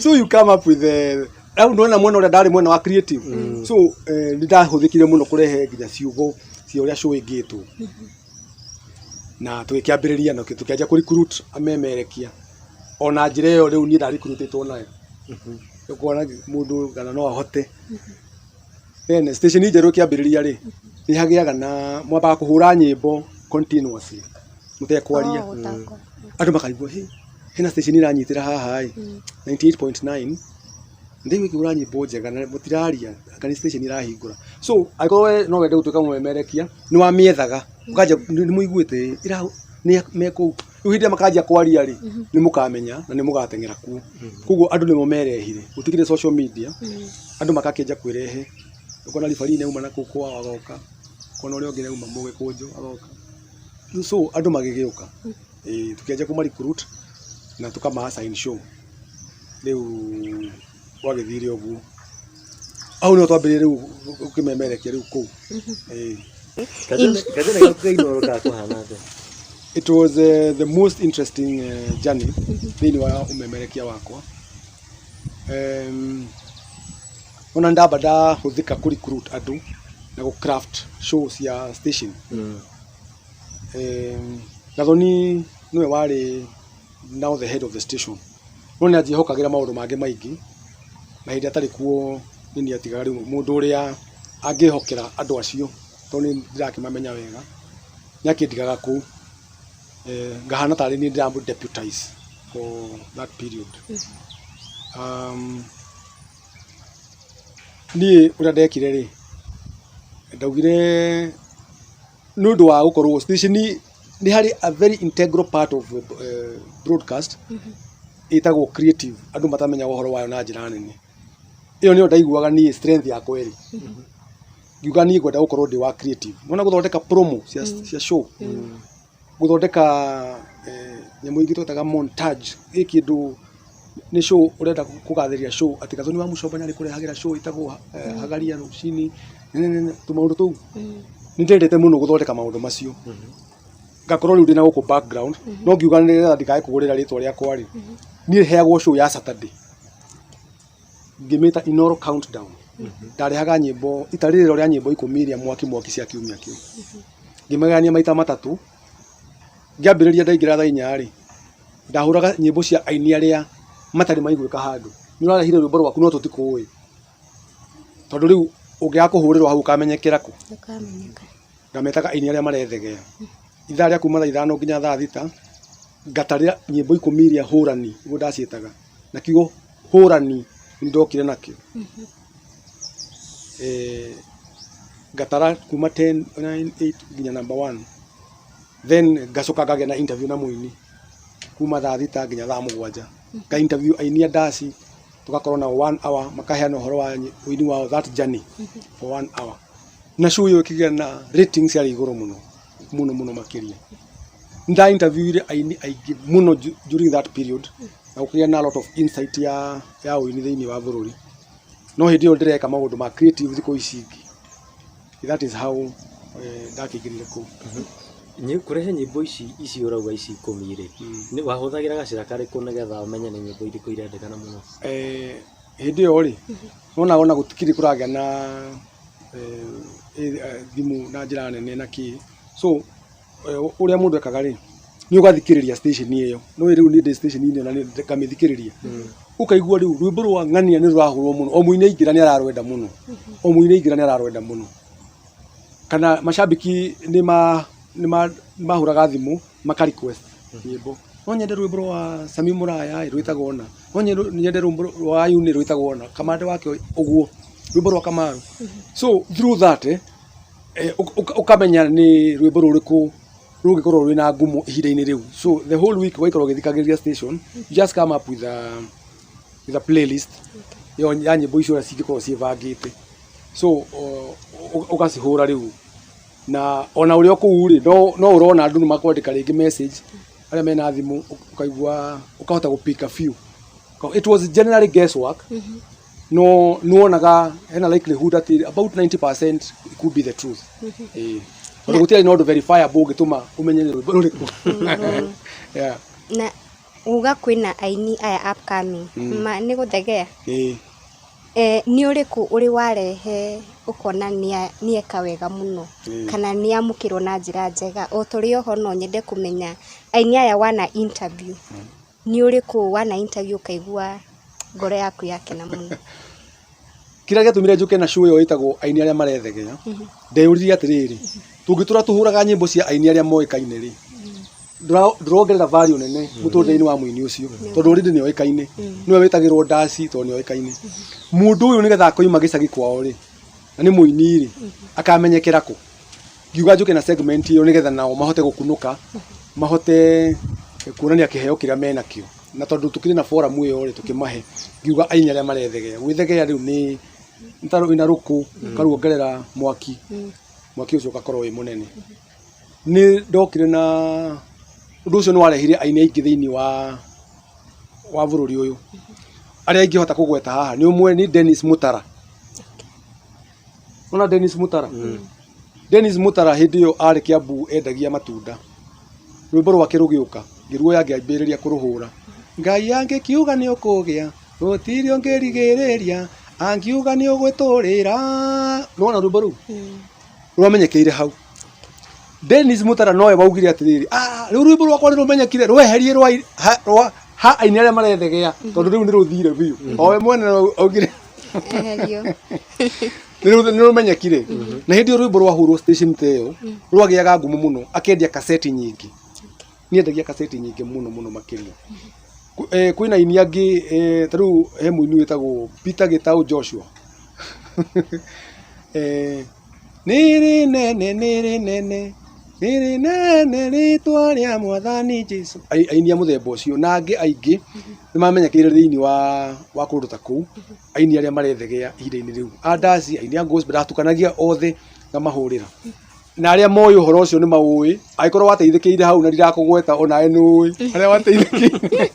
So you come up with the hau nĩwona mwena ũrĩa ndarĩ mwena wa creative. So nĩ ndahũthĩkire mũno kũrehe nginya ciugo cia ũrĩa show ĩngĩtwo, na tũgĩkĩambĩrĩria na tũkĩanjia kũ recruit amemerekia ona njĩra ĩyo. Rĩu niĩ ndarecruitĩtwo nayo, ũkona mũndũ kana no ahote. Then station njerũ ĩkĩambĩrĩria rĩ, nĩ hagĩaga na mwambaga kũhũra nyĩmbo continuously mũtekwaria. Oh, gũtakwa. Andũ makaigua hĩ, hena station iranyitĩra haha ĩ 98.9, ndĩigua ĩkĩhũra nyĩmbo njega na mũtiraria, anga nĩ station irahingũra. So angĩkorwo we no wende gũtuĩka mũmemerekia, nĩ wamĩethaga ũkanjia nĩ mũiguĩte ĩra nĩ me kũu. Rĩu hĩndĩ ĩrĩa makanjia kwaria rĩ, nĩ mũkamenya na nĩ mũgateng'era kuo. Koguo andũ nĩmo merehire, gũtikĩrĩ social media, andũ makakĩanjia kwĩrehe. Ũkona referee nĩ auma na kũu kwao agoka, ũkona ũrĩa ũngĩ nĩ auma Mũgĩkũnjũ agoka. So andũ magĩgĩũka. Ĩĩ, tũkĩanjia kũma recruit. Na tũkama assign show. Rĩu gwagĩthire ũguo. Hau nĩho twambĩrĩirie rĩu gũkĩmemerekia rĩu kũu. Ĩĩ. Kajana gaku ka Inooro kakũhana atĩa? It was the most interesting journey thĩinĩ wa ũmemerekia wakwa. Ona ndamba ndahũthĩka kũ recruit andũ na gũ craft show cia station. Gathoni nĩwe warĩ now the head of the station. No nĩ anjĩhokagĩra maũndũ mangĩ maingĩ, na hĩndĩ atarĩ kuo nĩ niĩ atigaga rĩu mũndũ ũrĩa angĩhokera andũ acio, tondũ nĩ ndĩrakĩmamenya wega, nĩ akĩndigaga kũu. Ngahana tarĩ niĩ ndĩramũ deputize for that period. Niĩ ũrĩa ndekire rĩ, ndaugire nĩ ũndũ wa gũkorwo station nĩ harĩ a very integral part of broadcast ĩtagwo creative, andũ matamenyaga ũhoro wayo na njĩra nene. Ĩyo nĩyo ndaiguaga niĩ strength yakwa ĩrĩ. Ngiuga niĩ ngwenda gũkorwo ndĩ wa creative. Nĩwona gũthondeka promo cia show, gũthondeka nyamũ ingĩ twetaga montage, ĩ kĩndũ nĩ show ũrenda kũgathĩrĩria show atĩ Gathoni wa Mũcomba nĩ arĩkũrehagĩra show ĩtagwo Hagaria rũcinĩ, tũmaũndũ tũu. Nĩ ndendete mũno gũthondeka maũndũ macio. Ngakorwo rĩu ndĩna gũkũ background, no ngiuga nĩgetha ndikae kũgũrĩra rĩtwa rĩakwa rĩ, niĩ heagwo show ya Saturday. Ngĩmĩta Inooro Countdown. Ndarehaga nyĩmbo itarĩrĩro rĩa nyĩmbo 10 iria mwaki mwaki cia kiumia kĩu. Ngĩmagayania maita matatũ. Ngĩambĩrĩria ndaingĩra thaa 4 rĩ, ndahũraga nyĩmbo cia aini arĩa matarĩ maiguĩka handũ. Nĩ ũrarehire rwĩmbo rwaku no tũtikũĩ. Tondũ rĩu ũngĩaga kũhũrĩrwo hau ũkamenyekera kũ? Ndũkamenyeka. Ngametaga aini arĩa marethegea. Ithaa rĩa kuma thaa 5 nginya thaa 6 ngatarĩra nyĩmbo 10 iria hũrani, nĩguo ndaciĩtaga. Na kiugo hũrani nĩ ndokire nakĩo. Ngatara kuma 10, 9, 8 nginya number 1. Then ngacoka ngagĩa na interview na mũini kuma thaa 6 nginya thaa 7. Nga interview aini a ndaci, tũgakorwo na 1 hour, makaheana ũhoro wa ũini wao that journey for 1 hour. Na show ĩyo ĩkĩgĩa na ratings ciarĩ igũrũ mũno mũno mũno makĩria. Nda interviewire aini aingĩ mũno during that period, na gũkĩgĩa na a lot of insight ya ũini thĩinĩ wa bũrũri. No hĩndĩ ĩyo ndĩreka maũndũ ma creative thikũ ici ingĩ. That is how ndakĩingĩrire kũu. Kũrehe nyĩmbo ici ũrauga ici 10 rĩ, wahũthagĩra gacĩra karĩkũ nĩgetha ũmenye nĩ nyĩmbo irĩkũ irendekana mũno? Hĩndĩ ĩyo rĩ, nona ona gũtikĩrĩ kũragĩa na thimũ na njĩra nene na kĩ. So ũrĩa mũndũ ekaga rĩ, nĩ ũgathikĩrĩria station ĩyo. No rĩu niĩ ndĩ station ĩyo na ngamĩthikĩrĩria. Ũkaigua rĩu rwĩmbo rwa ng'ania nĩ rũrahũrwo mũno. O mũini aingĩra nĩ ararwenda mũno. O mũini aingĩra nĩ ararwenda mũno. Kana macambĩki nĩ mahũraga thimũ maka request nyĩmbo. No nyende rwĩmbo rwa Sami Mũraya rwĩtagwo ũna. No nyende rwĩmbo rwa Ayuni rwĩtagwo ũna. Kamande wake ũguo. Rwĩmbo rwa Kamaru. So through that ũkamenya nĩ rwĩmbo rũrĩkũ rũngĩkorwo rwĩna ngumo ihinda-inĩ rĩu. So the whole week ũgaikara ũgĩthikagĩrĩria station, you just come up with a playlist ya nyĩmbo icio ũrĩa cingĩkorwo ciĩbangĩte. So ũgacihũra rĩu. Na ona ũrĩa kũu rĩ, no ũrona andũ nĩ makwandĩka rĩngĩ message arĩa mena thimũ, ũkaigua ũkahota gũ pick a few. It was generally guesswork. No nĩwonaga hena likelihood atĩ about 90% it could be the truth. Tondũ gũtirĩ na ũndũ verifiable ũngĩtũma ũmenye nĩ rwĩmbo rũrĩkũ. Yeah. Na uga kwĩna aini aya upcoming, nĩ gũthegea? Ĩĩ. Nĩ ũrĩkũ ũrĩ warehe ũkona nĩeka wega mũno kana nĩamũkĩrwo na njĩra njega? O tũrĩ oho no nyende kũmenya aini aya wana interview, nĩ ũrĩkũ wana interview ũkaigua ngoro yaku yakena mũno? Kĩrĩa gĩatũmire njũke na show ĩyo ĩtagwo aini arĩa marethegea, ndeyũririe atĩrĩrĩ, tũngĩtũra tũhũraga nyĩmbo cia aini arĩa moĩkaine rĩ, ndũrongerera value nene mũtũrĩre-inĩ wa mũini ũcio, tondũ already nĩ oĩkaine, nĩwe wĩtagĩrwo ndaci tondũ nĩ oĩkaine. Mũndũ ũyũ nĩgetha akoima gĩcagi kwao rĩ, na nĩ mũini rĩ, akamenyekera kũ? Ngiuga njũke na segment ĩyo nĩgetha nao mahote gũkunũka, mahote kuonania kĩheo kĩrĩa menakĩo. Na tondũ tũkĩrĩ na forum ĩyo rĩ, tũkĩmahe, ngiuga aini arĩa marethegea. Gwĩthegea rĩu nĩ ta wĩna rũkũ, ũkaruongerera mwaki, mwaki ũcio ũgakorwo wĩ mũnene. Nĩ ndokire na ũndũ ũcio nĩ warehire aini aingĩ thĩinĩ wa wa bũrũri ũyũ arĩa ingĩhota kũgweta haha nĩ ũmwe nĩ Dennis Mutara. Ona Dennis Mutara, Dennis Mutara hĩndĩ ĩyo arĩ Kiambu endagia matunda, rwĩmbo rwake rũgĩũka ngĩruoya ngĩambĩrĩria kũrũhũra. Ngai angĩkiuga nĩ ũkũgĩa gũtirĩ ũngĩrigĩrĩria, angiuga nĩ ũgwĩtũrĩra. Nĩwona rwĩmbo rũu rwamenyekeire hau. Dennis Mutara nowe waugire atĩrĩrĩ, ah, rĩu rwĩmbo rwakwa nĩ rũmenyekire, rweherie rwa ha, rwa ha aini arĩa marethegea tondũ rĩu nĩ rũthire biũ. Owe mwene augire Eherio. Nĩ rũmenyekire. Na hĩndĩ ĩyo rwĩmbo rwahũrwo station ta ĩyo rwagĩaga ngumo mũno, akendia kaseti nyingĩ. Nĩ endagia kaseti nyingĩ mũno mũno makĩria. Kwĩna aini angĩ, ta rĩu he mũini wĩtagwo Peter Gĩtaũ Joshua. Nĩ rĩnene, nĩ rĩnene, nĩ rĩnene rĩtwa rĩa mwathani Jesu. Aini a mũthemba ũcio na angĩ aingĩ nĩ mamenyekeire thĩinĩ wa kũndũ ta kũu, aini arĩa marethegea ihinda-inĩ rĩu, a ndaci, aini a gospel, ndatukanagia othe ngamahũrĩra. Na arĩa moĩ ũhoro ũcio nĩ maũĩ, angĩkorwo wateithĩkĩire hau na ndirakũgweta onawe nĩ ũĩ harĩa wateithĩkĩire.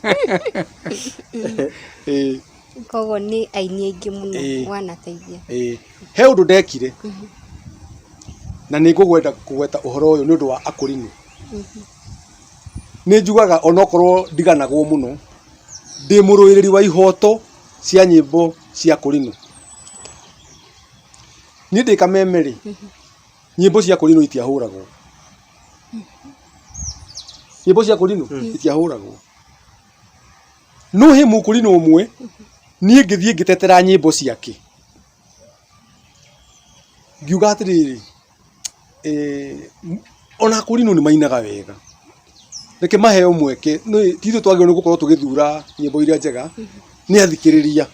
Ĩĩ. Koguo nĩ aini aingĩ mũno wanateithia. Ĩĩ. He ũndũ ndekire na nĩ ngũkwenda kũgweta ũhoro ũyũ nĩ ũndũ wa akũrinũ. Nĩ njugaga onokorwo ndiganagwo mũno, ndĩ mũrũĩrĩri wa ihoto cia nyĩmbo cia kũrinũ. Niĩ ndĩ kameme rĩ, nyĩmbo cia kũrinũ itiahũragwo. Nyĩmbo cia kũrinũ itiahũragwo. No he mũkũrinũ ũmwe niĩ ngĩthiĩ ngĩtetera nyĩmbo ciake. Ngiuga atĩrĩrĩ, ona akũrinũ nĩ mainaga wega, reke maheo mweke, ti ithuĩ twagĩrĩirwo nĩ gũkorwo tũgĩthura nyĩmbo iria njega, nĩ athikĩrĩria.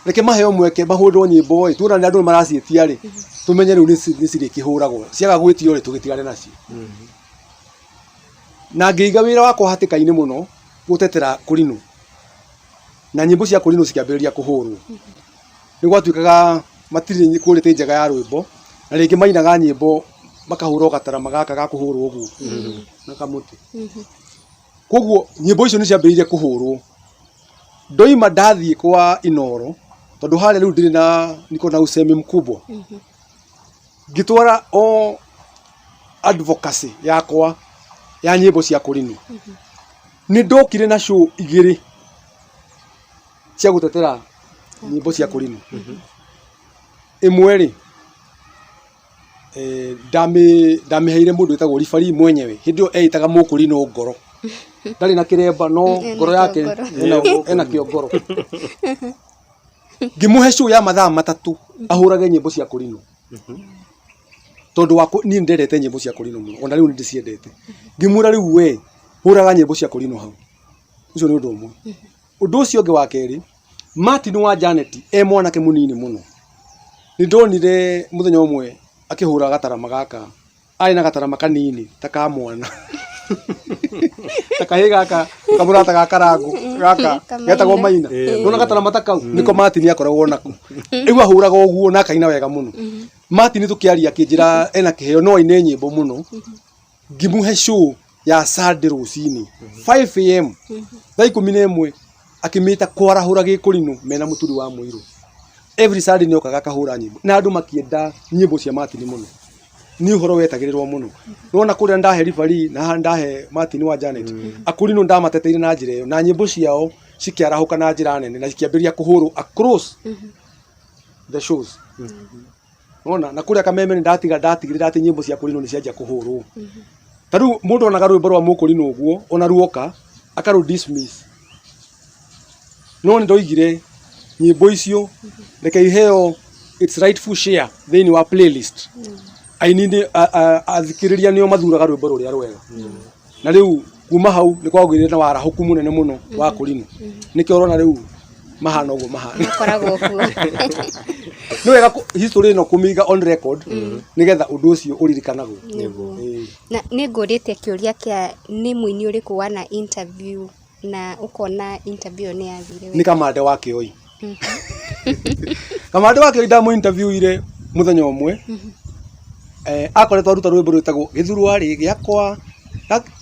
Reke maheo mweke mahũrĩrwo nyĩmbo ĩ, tuona andũ nĩ maraciĩtia rĩ, tũmenye rĩu nĩ cirĩkĩhũragwo, ciaga gwĩtio rĩ, tũgĩtigane nacio. Na ngĩiga wĩra wakwa hatĩka-inĩ mũno gũtetera kũrinũ, na nyĩmbo cia kũrinũ cikĩambĩrĩria kũhũrwo. Nĩ gwatuĩkaga matirĩ quality njega ya rwĩmbo, na rĩngĩ mainaga nyĩmbo makahũra o gatarama gaka ga kũhũrwo ũguo na kamũtĩ. Koguo nyĩmbo icio nĩ ciambĩrĩirie kũhũrwo. Ndoima ndathiĩ kwa Inooro, tondũ harĩa rĩu ndĩrĩ na niko na usemi mkubwa, ngĩtwara o advocacy yakwa ya nyĩmbo cia kũrinũ. Nĩ ndokire na show igĩrĩ cia gũtetera nyĩmbo cia kũrinũ. Ĩmwe rĩ, ndamĩheire mũndũ wĩtagwo referee mwenyewe, hĩndĩ ĩyo eĩtaga mũkũrinũ ngoro. Ndarĩ na kĩremba no ngoro yake ena kĩo ngoro. Ngĩmũhe show ya mathaa 3 ahũrage nyĩmbo cia kũrinũ. Tondũ wa niĩ nĩndendete nyĩmbo cia kũrinũ mũno, ona rĩu nĩndĩciendete. Ngĩmwĩra rĩu we hũraga nyĩmbo cia kũrinũ hau. Ũcio nĩ ũndũ ũmwe. Ũndũ ũcio ũngĩ wa kerĩ, Martin wa Janet e mwanake mũnini mũno. Nĩ ndonire mũthenya ũmwe akĩhũra gatarama gaka, arĩ na gatarama kanini ta ka mwana. Ta kahĩĩ gaka kamũrata ga Karangũ gaka getagwo Maina. Nĩwona gatarama ta kau nĩko Martin akoragwo nako. Rĩu ahũraga ũguo na akaina wega mũno. Martin tũkĩaria akĩnjĩra ena kĩheo no aine nyĩmbo mũno. Ngĩmũhe show ya Sunday rũcinĩ 5 am, thaa 11, akĩmĩta kwarahũra gĩkũrinũ mena mũturi wa mũirũ. Every Sunday nĩ okaga akahũra nyĩmbo na andũ makĩenda nyĩmbo cia Martin mũno. Nĩ ũhoro wetagĩrĩrwo mũno. Nĩwona kũrĩa ndahe referee na haha ndahe Martin wa Janet. Akũrinũ ndamateteire na njĩra ĩyo na nyĩmbo ciao cikĩarahũka na njĩra nene na cikĩambĩrĩria kũhũrwo across the shows. Nĩwona na kũrĩa kameme nĩ ndatiga ndatigĩrĩra atĩ nyĩmbo cia kũrinũ nĩ cianjia kũhũrwo. Ta rĩu mũndũ onaga rwĩmbo rwa mũkũrinũ ũguo ona ruoka akarũ dismiss. No nĩ ndoigire nyĩmbo icio reke iheo its rightful share thĩinĩ wa playlist. Aini nĩ athikĩrĩria nĩo mathuraga rwĩmbo rũrĩa rwega. Na rĩu kuma hau nĩ kwagĩire na warahũku mũnene mũno wa kũrinũ. Nĩkĩo ũrona rĩu mahana ũguo mahana. Makoragwo kuo. Nĩ wega history ĩno kũmĩiga on record nĩgetha ũndũ ũcio ũririkanagwo. Nĩguo. Na nĩ ngũrĩte kĩũria kĩa nĩ mũini ũrĩkũ wana interview na ũkona interview ĩyo nĩ yathire Nĩ wega. Kamande wa Kĩoi. Kamande wa Kĩoi ndamũ interviewire mũthenya ũmwe. Akoretwo aruta rwĩmbo rwĩtagwo Gĩthurwa rĩ gĩakwa.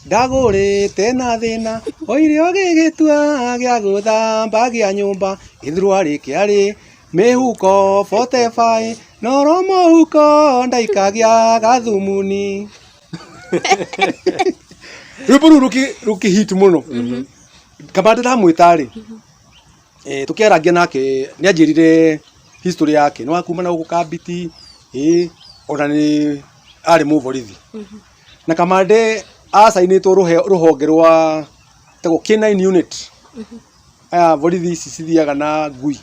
Ndagũrĩte na thĩna oire ũgĩgĩtua gĩa gũthambagia nyũmba gĩthurwari kĩarĩ mĩhuko 45 noro mũhuko ndaikagia gathumuni. Rwĩmbo rũu rũkĩ hit mũno. Kamande ndamwĩta rĩ, tũkĩarangia nake nĩ anjĩrire history yake nĩ wa kuma na gũkũ Kambiti, ĩ ona nĩ arĩ mũborithi. Na Kamande acainĩtwo rũhonge rwa tagwo K9 unit. Aya borithi ici cithiaga na ngui.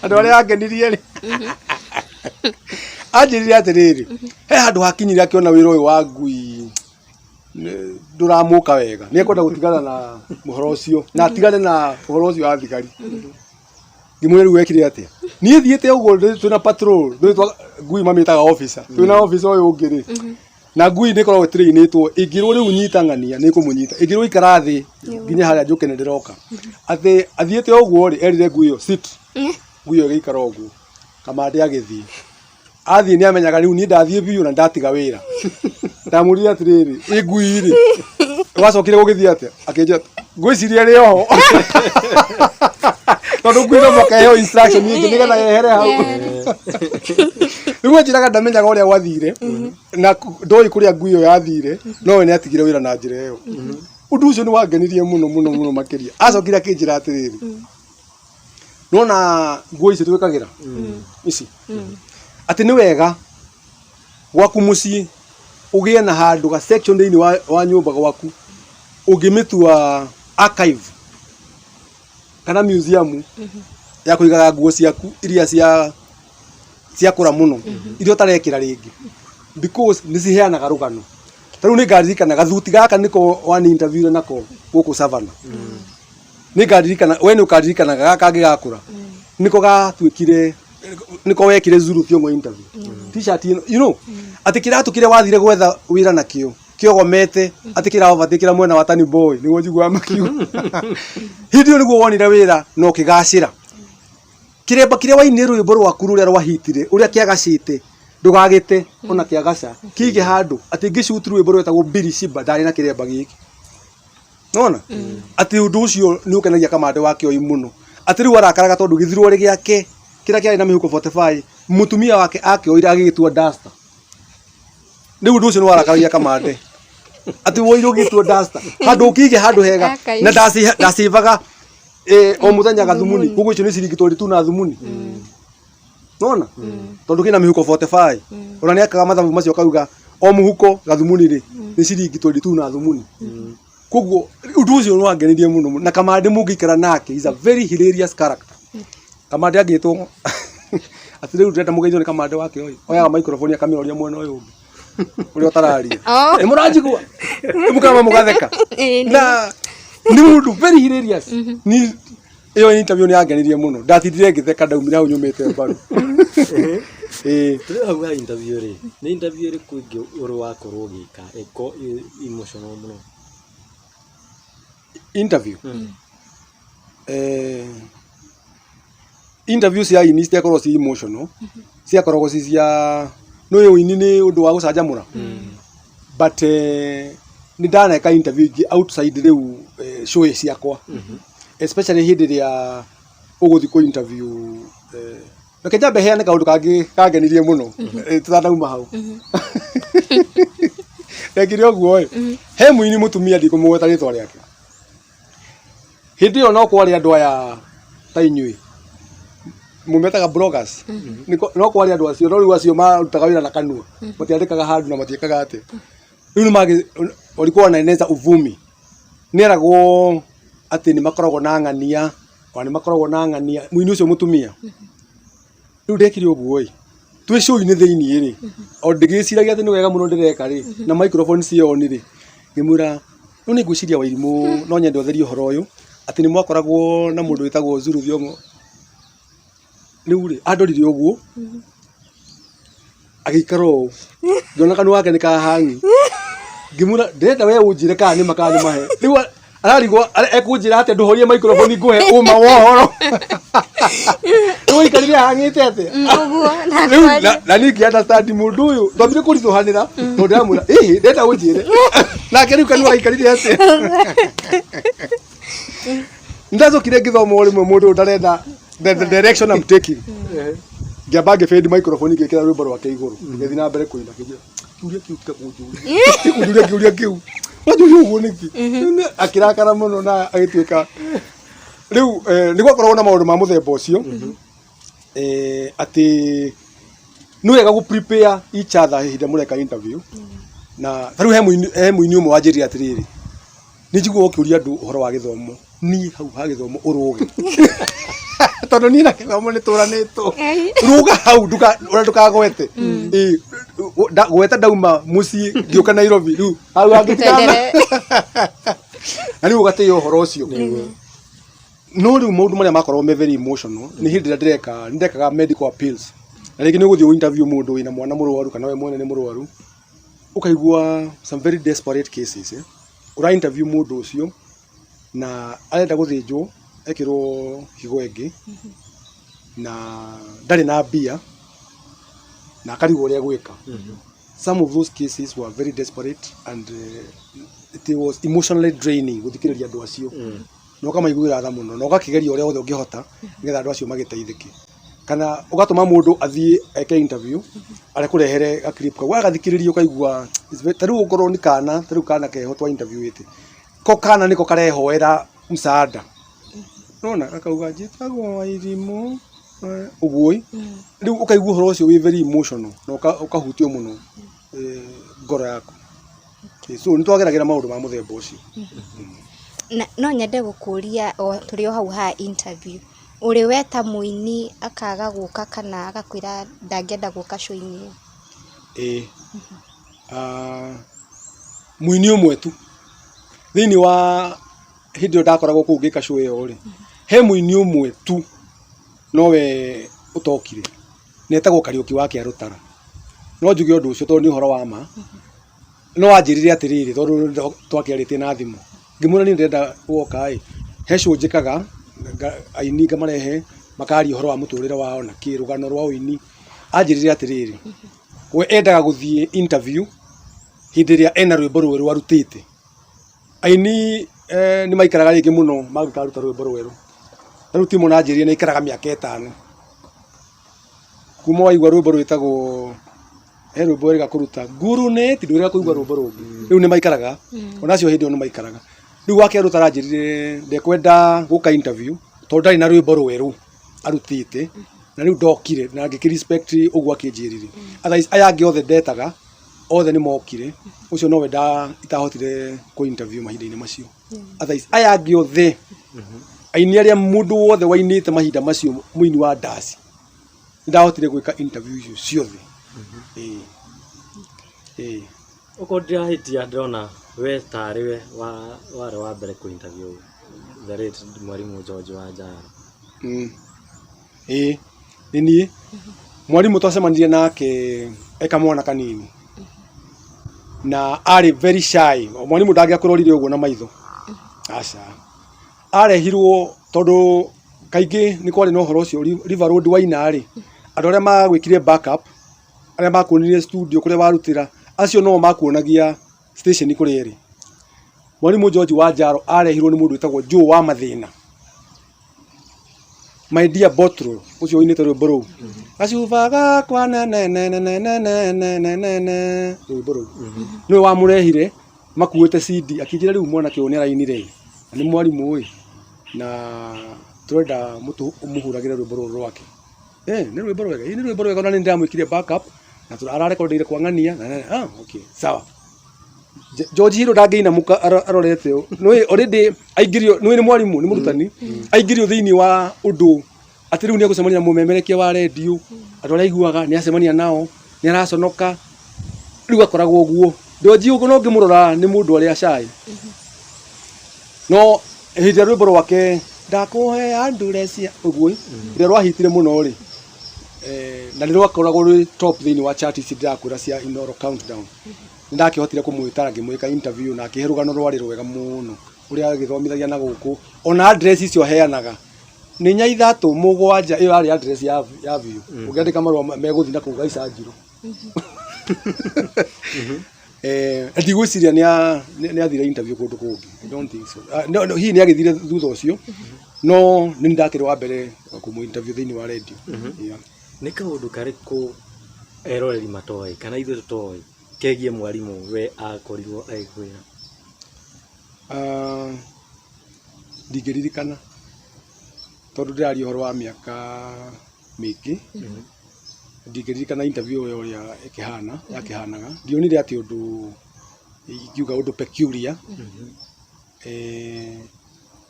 Andũ arĩa angenirie rĩ, anjĩrire atĩrĩrĩ, he handũ hakinyire akĩona wĩra ũyũ wa ngui ndũramũka wega, nĩ ekwenda gũtigana na ũhoro ũcio na atigane na ũhoro ũcio wa thigari. Ngĩmwĩra rĩu wekire atĩa? Niĩ thiĩte ũguo twĩna patrol, ngui mamĩtaga officer, twĩna officer ũyũ ũngĩ rĩ, na ngui nĩ ĩkoragwo ĩtĩrĩinĩtwo, ĩngĩrwo rĩu nyita ng'ania nĩ ĩkũmũnyita, ĩngĩrwo ikara thĩ nginya harĩa njũke nĩ ndĩroka. Atĩ athiĩte ũguo rĩ, erire ngui ĩyo sit, ngui ĩyo ĩgĩikara ũguo, Kamande agĩthiĩ. Athiĩ nĩ amenyaga rĩu niĩ ndathiĩ biũ na ndatiga wĩra. Ndamũririe atĩrĩrĩ, ĩ ngui rĩ, wacokire gũgĩthiĩ atĩa? Akĩnjĩra ngwĩciria ĩrĩ oho. Tondũ ngui no mũhaka ĩheo instruction ingĩ nĩgetha yehere hau. Rĩu anjĩraga ndamenyaga ũrĩa gwathire na ndoĩ kũrĩa ngui ĩyo yathire, no we nĩ atigire wĩra na njĩra ĩyo. Ũndũ ũcio nĩ wangenirie mũno mũno mũno makĩria. Acokire akĩnjĩra atĩrĩrĩ, nona nguo ici twĩkagĩra ici, atĩ nĩ wega gwaku mũciĩ ũgĩe na handũ ga section thĩinĩ wa nyũmba gwaku ũngĩmĩtua archive kana museum ya kũigaga nguo ciaku iria cia ciakũra mũno, iria ũtarekĩra rĩngĩ, because nĩ ciheanaga rũgano. Ta rĩu nĩ ngaririkana gathuti gaka nĩko wani interview nako gũkũ Savannah. Nĩ ngaririkana, we nĩ ũkaririkanaga gaka kangĩgakũra nĩko gatuĩkire nĩko wekire Zulu Thiong'o interview. T-shirt ĩno, atĩ kĩratũ kĩrĩa wathire gwetha wĩra nakĩo kĩogomete, atĩ kĩraobatĩkĩra mwena wa Tani Boy, nĩguo njiguaga makiuga. Hĩndĩ ĩyo nĩguo wonire wĩra na ũkĩgacĩra. Kĩremba kĩrĩa wainire rwĩmbo rwaku rũrĩa rwahitire, ũrĩa kĩagacĩte, ndũgagĩte ona kĩagaca, kĩige handũ atĩ ngĩcuti rwĩmbo rwetagwo Billy Shiba ndarĩ na kĩremba gĩkĩ. Nona atĩ ũndũ ũcio nĩ ũkenagia Kamande wa Kĩoi mũno, atĩ rĩu arakaraga tondũ gĩthirũarĩ gĩake kĩrĩa kĩarĩ na mĩhuko 45 mũtumia wake akĩoire agĩgĩtua duster. Rĩu ũndũ ũcio nĩ warakaragia Kamande, atĩ woire ũgĩtua duster handũ ũkĩige handũ hega na ndacivaga o mũthenya gathumuni, koguo icio nĩ ciringi 22 na thumuni. Nona tondũ kĩna mĩhuko 45, ona nĩ akaga mathabu macio akauga o mũhuko gathumuni rĩ nĩ ciringi 22 na thumuni. Koguo ũndũ ũcio nĩ wangenirie mũno mũno. Na Kamande mũngĩikara nake is a very hilarious character. Kamande angĩtwo atĩ rĩu ndĩrenda mũgeithio nĩ Kamande wa Kĩoi, oyaga microphone akamĩroria mwena ũyũ ũngĩ ũrĩa ũtararia, "Nĩ mũranjigua?" Mũkama mũgatheka na nĩ mũndũ very hilarious. Ni ĩyo interview nĩ yangenirie mũno, ndatindire ngĩtheka, ndaumire hau nyũmĩte mbaru. Ĩĩ. Tũrĩ hau ha interview rĩ, nĩ interview ĩrĩkũ ĩngĩ ũrĩ wakorwo ũgĩka ĩko emotional mũno? Interview, interview cia aini citiakoragwo ci emotional, ciakoragwo ci cia nĩ ũini, nĩ ũndũ wa gũcanjamũra, but nĩ ndaneka interview ingĩ outside rĩu show ciakwa, especially hĩndĩ ĩrĩa ũgũthiĩ kũ interview. Reke njambe heane kaũndũ kangĩ kangenirie mũno tũtanauma hau. Ndekire ũguo ĩ, he mũini mũtumia ndikũmũgweta rĩtwa rĩake, hĩndĩ ĩyo no kwarĩ andũ aya ta inyuĩ mũmetaga bloggers. No kwarĩ andũ acio, no rĩu acio marutaga wĩra na kanua, matiandĩkaga handũ na matiĩkaga atĩa. Rĩu nĩ walikuwa wanaeneza uvumi, nĩeragwo atĩ nĩ makoragwo na ng'ania, ona nĩ makoragwo na ng'ania mũini ũcio mũtumia. Rĩu ndekire ũguo ĩ, twĩ show-inĩ thĩiniĩ rĩ, o ndĩgĩciragia atĩ nĩ wega mũno ndĩreka rĩ, na microphone ciĩ on rĩ, ngĩmwĩra rĩu nĩ ngwĩciria Wairimũ no nyende ũtherie ũhoro ũyũ atĩ nĩ mwakoragwo na mũndũ wĩtagwo Zulu Thiong'o. Rĩu rĩ, andorire ũguo agĩikara ũũ, ngĩona kanua gake nĩ kahangi, ngĩmwĩra ndĩrenda we ũnjĩre kana nĩ ma kana nĩ mahe. Rĩu ararigwo ekũnjĩra atĩa, ndũhorie microphone ngũhe ũma wa ũhoro. Rĩu aikarire ahang'ĩte atĩa? Ũguo na Rĩu kwaria. na niĩ ngĩ understand mũndũ ũyũ twambire kũritũhanĩra tondũ ndĩramwĩra ĩhĩ ndenda ũnjĩre nake rĩu kanua gaikarire atĩa? Ndacokire ngĩthoma o rĩmwe mũndũ ũyũ ndarenda the direction I'm taking. Ngĩamba ngĩbĩndi microphone ngĩkĩra rwĩmbo rwake igũrũ ngĩthiĩ na mbere kũina ngĩnjĩra kĩũria kĩu tiga kũnjũria kũnjũria kĩũria kĩu wanjũria ũguo nĩkĩ? Akĩrakara mũno na agĩtuĩka rĩu nĩ gwakoragwo na maũndũ ma mũthemba ũcio atĩ nĩ wega gũ prepare each other hĩndĩ ĩrĩa mũreka interview. Na ta rĩu he mũini ũmwe wanjĩrire atĩrĩrĩ, nĩ njiguaga ũkĩũria andũ ũhoro wa gĩthomo, niĩ hau ha gĩthomo ũrũge tondũ niĩ na gĩthomo nĩ tũranĩtwo, rũga hau ũrĩa ndũkagwete. Ĩĩ, gweta ndauma mũciĩ ngĩũka Nairobi rĩu hau hangĩtigana. Twendelee. Na rĩu ũgatĩĩa ũhoro ũcio. No rĩu maũndũ marĩa makoragwo me very emotional nĩ hĩndĩ ĩrĩa ndĩreka nĩ ndekaga medical appeals, na rĩngĩ nĩ ũgũthiĩ interview mũndũ wĩna mwana mũrwaru kana we mwene nĩ mũrwaru, ũkaigua some very desperate cases, eh. Ũra interview mũndũ ũcio na arenda gũthĩnjwo ekĩrwo higo ĩngĩ na ndarĩ na mbia na akarigwo ũrĩa egwĩka. Some of those cases were very desperate and it was emotionally draining gũthikĩrĩria andũ acio na ũkamaiguĩra tha mũno na ũgakĩgeria ũrĩa wothe ũngĩhota nĩgetha andũ acio magĩteithĩke. Kana ũgatũma mũndũ athiĩ eke interview arekũrehere ga clip kau wagathikĩrĩria ũkaigua ta rĩu okorwo nĩ kana ta rĩu kana keho twa interview ĩte ko kana nĩko karehoera msaada nona gakauga njĩtagwo Wairimũ ũguo ĩ rĩu ũkaigua ũhoro ũcio wĩ very emotional na ũkahutio mũno ngoro yaku. So nĩ twageragĩra maũndũ ma mũthemba ũcio. Na, no nyende gũkũria o tũrĩ o hau ha interview, ũrĩ weta mũini akaga gũka kana agakwĩra ndangĩenda gũka show-inĩ ĩyo? Ĩĩ. Mũini ũmwe tu thĩinĩ wa hĩndĩ ĩyo ndakoragwo kũu ngĩka show ĩyo rĩ, he mũini ũmwe tu nowe ũtokire na etagwo Kariũki wa Kĩarũtara. No njuge ũndũ ũcio tondũ nĩ ũhoro wa ma. No anjĩrire atĩrĩrĩ tondũ twakĩarĩtie na thimũ, ngĩmwĩra niĩ ndĩrenda woka ĩ, he show njĩkaga aini ngamarehe makaria ũhoro wa mũtũrĩre wao na kĩ rũgano rwa ũini. Anjĩrire atĩrĩrĩ, we endaga gũthiĩ interview hĩndĩ ĩrĩa ena rwĩmbo rwerũ arutĩte. Aini nĩ maikaraga rĩngĩ mũno mangĩkaruta rwĩmbo rwerũ. Ta rĩu Timo anjĩrire nĩ aikaraga mĩaka 5 kuma waigua rwĩmbo rwĩtagwo he rwĩmbo erĩga kũruta ngurunĩti ndwĩrĩga kũigua rwĩmbo rũngĩ. Rĩu nĩ maikaraga ona acio hĩndĩ ĩyo nĩ maikaraga. Rĩu wa Kĩarũtara anjĩrire ndekwenda gũka interview tondũ ndarĩ na rwĩmbo rwerũ arutĩte na rĩu ndokire na ngĩkĩ respect ũguo akĩnjĩrire. Otherwise aya angĩ othe ndetaga othe nĩ mokire, ũcio nowe itahotire kũ interview mahinda-inĩ macio. Otherwise aya angĩ othe aini arĩa mũndũ wothe wainĩte mahinda macio mũini wa ndaci nĩndahotire gwĩka interview icio ciothe. Ĩĩ. Ĩĩ. Okorwo ndirahĩtia ndĩrona we tarĩ we warĩ wa mbere kũ interview the late Mwarimũ George Wanjara. Ĩĩ nĩ niĩ. Mwarimũ twacemanirie nake e kamwana kanini na arĩ very shy. Mwarimũ ndangĩakũrorire ũguo na maitho, aca. Arehirwo tondũ kaingĩ nĩ kwarĩ na ũhoro ũcio River Road waina rĩ, andũ arĩa magwĩkire back up, arĩa makuonirie studio kũrĩa warutĩra, acio no makuonagia station kũrĩa ĩrĩ. Mwarimũ George Wanjaro arehirwo nĩ mũndũ wĩtagwo Joe wa Mathĩna. My dear Bottle ũcio ũinĩte rwĩmbo rũu. Gacuba gakwa ne ne ne ne ne ne ne ne ne ne ne rwĩmbo rũu. Nĩwe wamũrehire makuĩte CD akĩnjĩra rĩu mwanake ũyũ nĩ arainire na nĩ mwarimũ ĩ na tũrenda mũhũragĩre rwĩmbo rũrũ rwake. Nĩ rwĩmbo rwega, ĩ nĩ rwĩmbo rwega na nĩ ndĩramwĩkire back up na ararekondeire kwa ng'ania na okay sawa. George Hiro ndangĩinamũka arorete ũũ. Nĩũĩ already aingĩrio, nĩũĩ nĩ mwarimũ, nĩ mũrutani, aingĩrio thĩinĩ wa ũndũ atĩ rĩu nĩ egũcemania na mũmemerekia wa rendio, andũ arĩa aiguaga nĩ acemania nao, nĩ araconoka, rĩu akoragwo ũguo. George ũguo no ũngĩmũrora nĩ mũndũ ũrĩa shy. No hĩndĩ ĩrĩa rwĩmbo rwake ndakũhe ndure cia ũguo ĩ, rĩrĩa rwahitire mũno rĩ, na nĩ rwakoragwo rwĩ top thĩinĩ wa chart ici ndĩrakwĩra cia Inooro Countdown. Nĩ ndakĩhotire kũmwĩta na ngĩmwĩka interview na akĩhe rũgano rwarĩ rwega mũno ũrĩa agĩthomithagia na gũkũ ona address icio aheanaga Nĩ 4 3 7, ĩyo yarĩ address ya biũ. Ũngĩandĩka marũa megũthiĩ na kũu gaica njirũ. Ndigwĩciria nĩ athire interview kũndũ kũngĩ. I don't think so. Ah, no, no, hihi nĩ agĩthire thutha ũcio, no nĩ ndakĩrĩ wa mbere kũmũ interview thĩinĩ wa radio. Yeah. Nĩ kaũndũ karĩkũ eroreri matoĩ kana ithuĩ tũtoĩ kegiĩ mwarimũ we akorirwo agĩkwĩra? Ah, ndingĩririkana tondũ ndĩraria ũhoro wa mĩaka mĩingĩ. Ndingĩririkana interview ĩyo ũrĩa ĩkĩhana, yakĩhanaga. Ndionire atĩ ũndũ ingiuga ũndũ peculiar.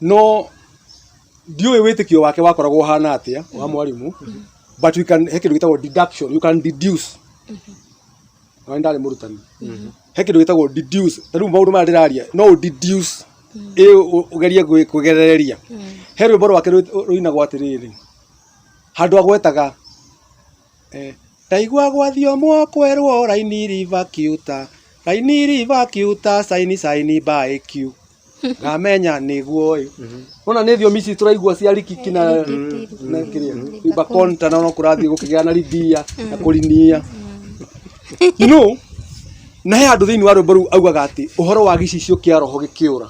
No ndiũĩ wĩtĩkio wake wakoragwo ũhana atĩa wa mwarimũ, but we can, he kĩndũ gĩtagwo deduction, you can deduce. Na nĩ ndarĩ mũrutani. He kĩndũ gĩtagwo deduce. Ta rĩu maũndũ maya ndĩraria, no ũ deduce, ĩ ũgerie kwĩgerereria. He rwĩmbo rwake rũinagwo atĩrĩrĩ, handũ agwetaga, ndaigua gwathiomwo kwerwo raini rivakiuta, raini rivakiuta, saini saini by Q. Ngamenya nĩguo ĩ. Wona nĩ thiomi ici tũraigua cia rikiki na kĩrĩa, ribakonta, na no kũrathiĩ gũkĩgĩa na ribia na kũrinia. You know, na he handũ thĩinĩ wa rwĩmbo rũu augaga atĩ ũhoro wa gĩcicio kĩa roho gĩkĩũra.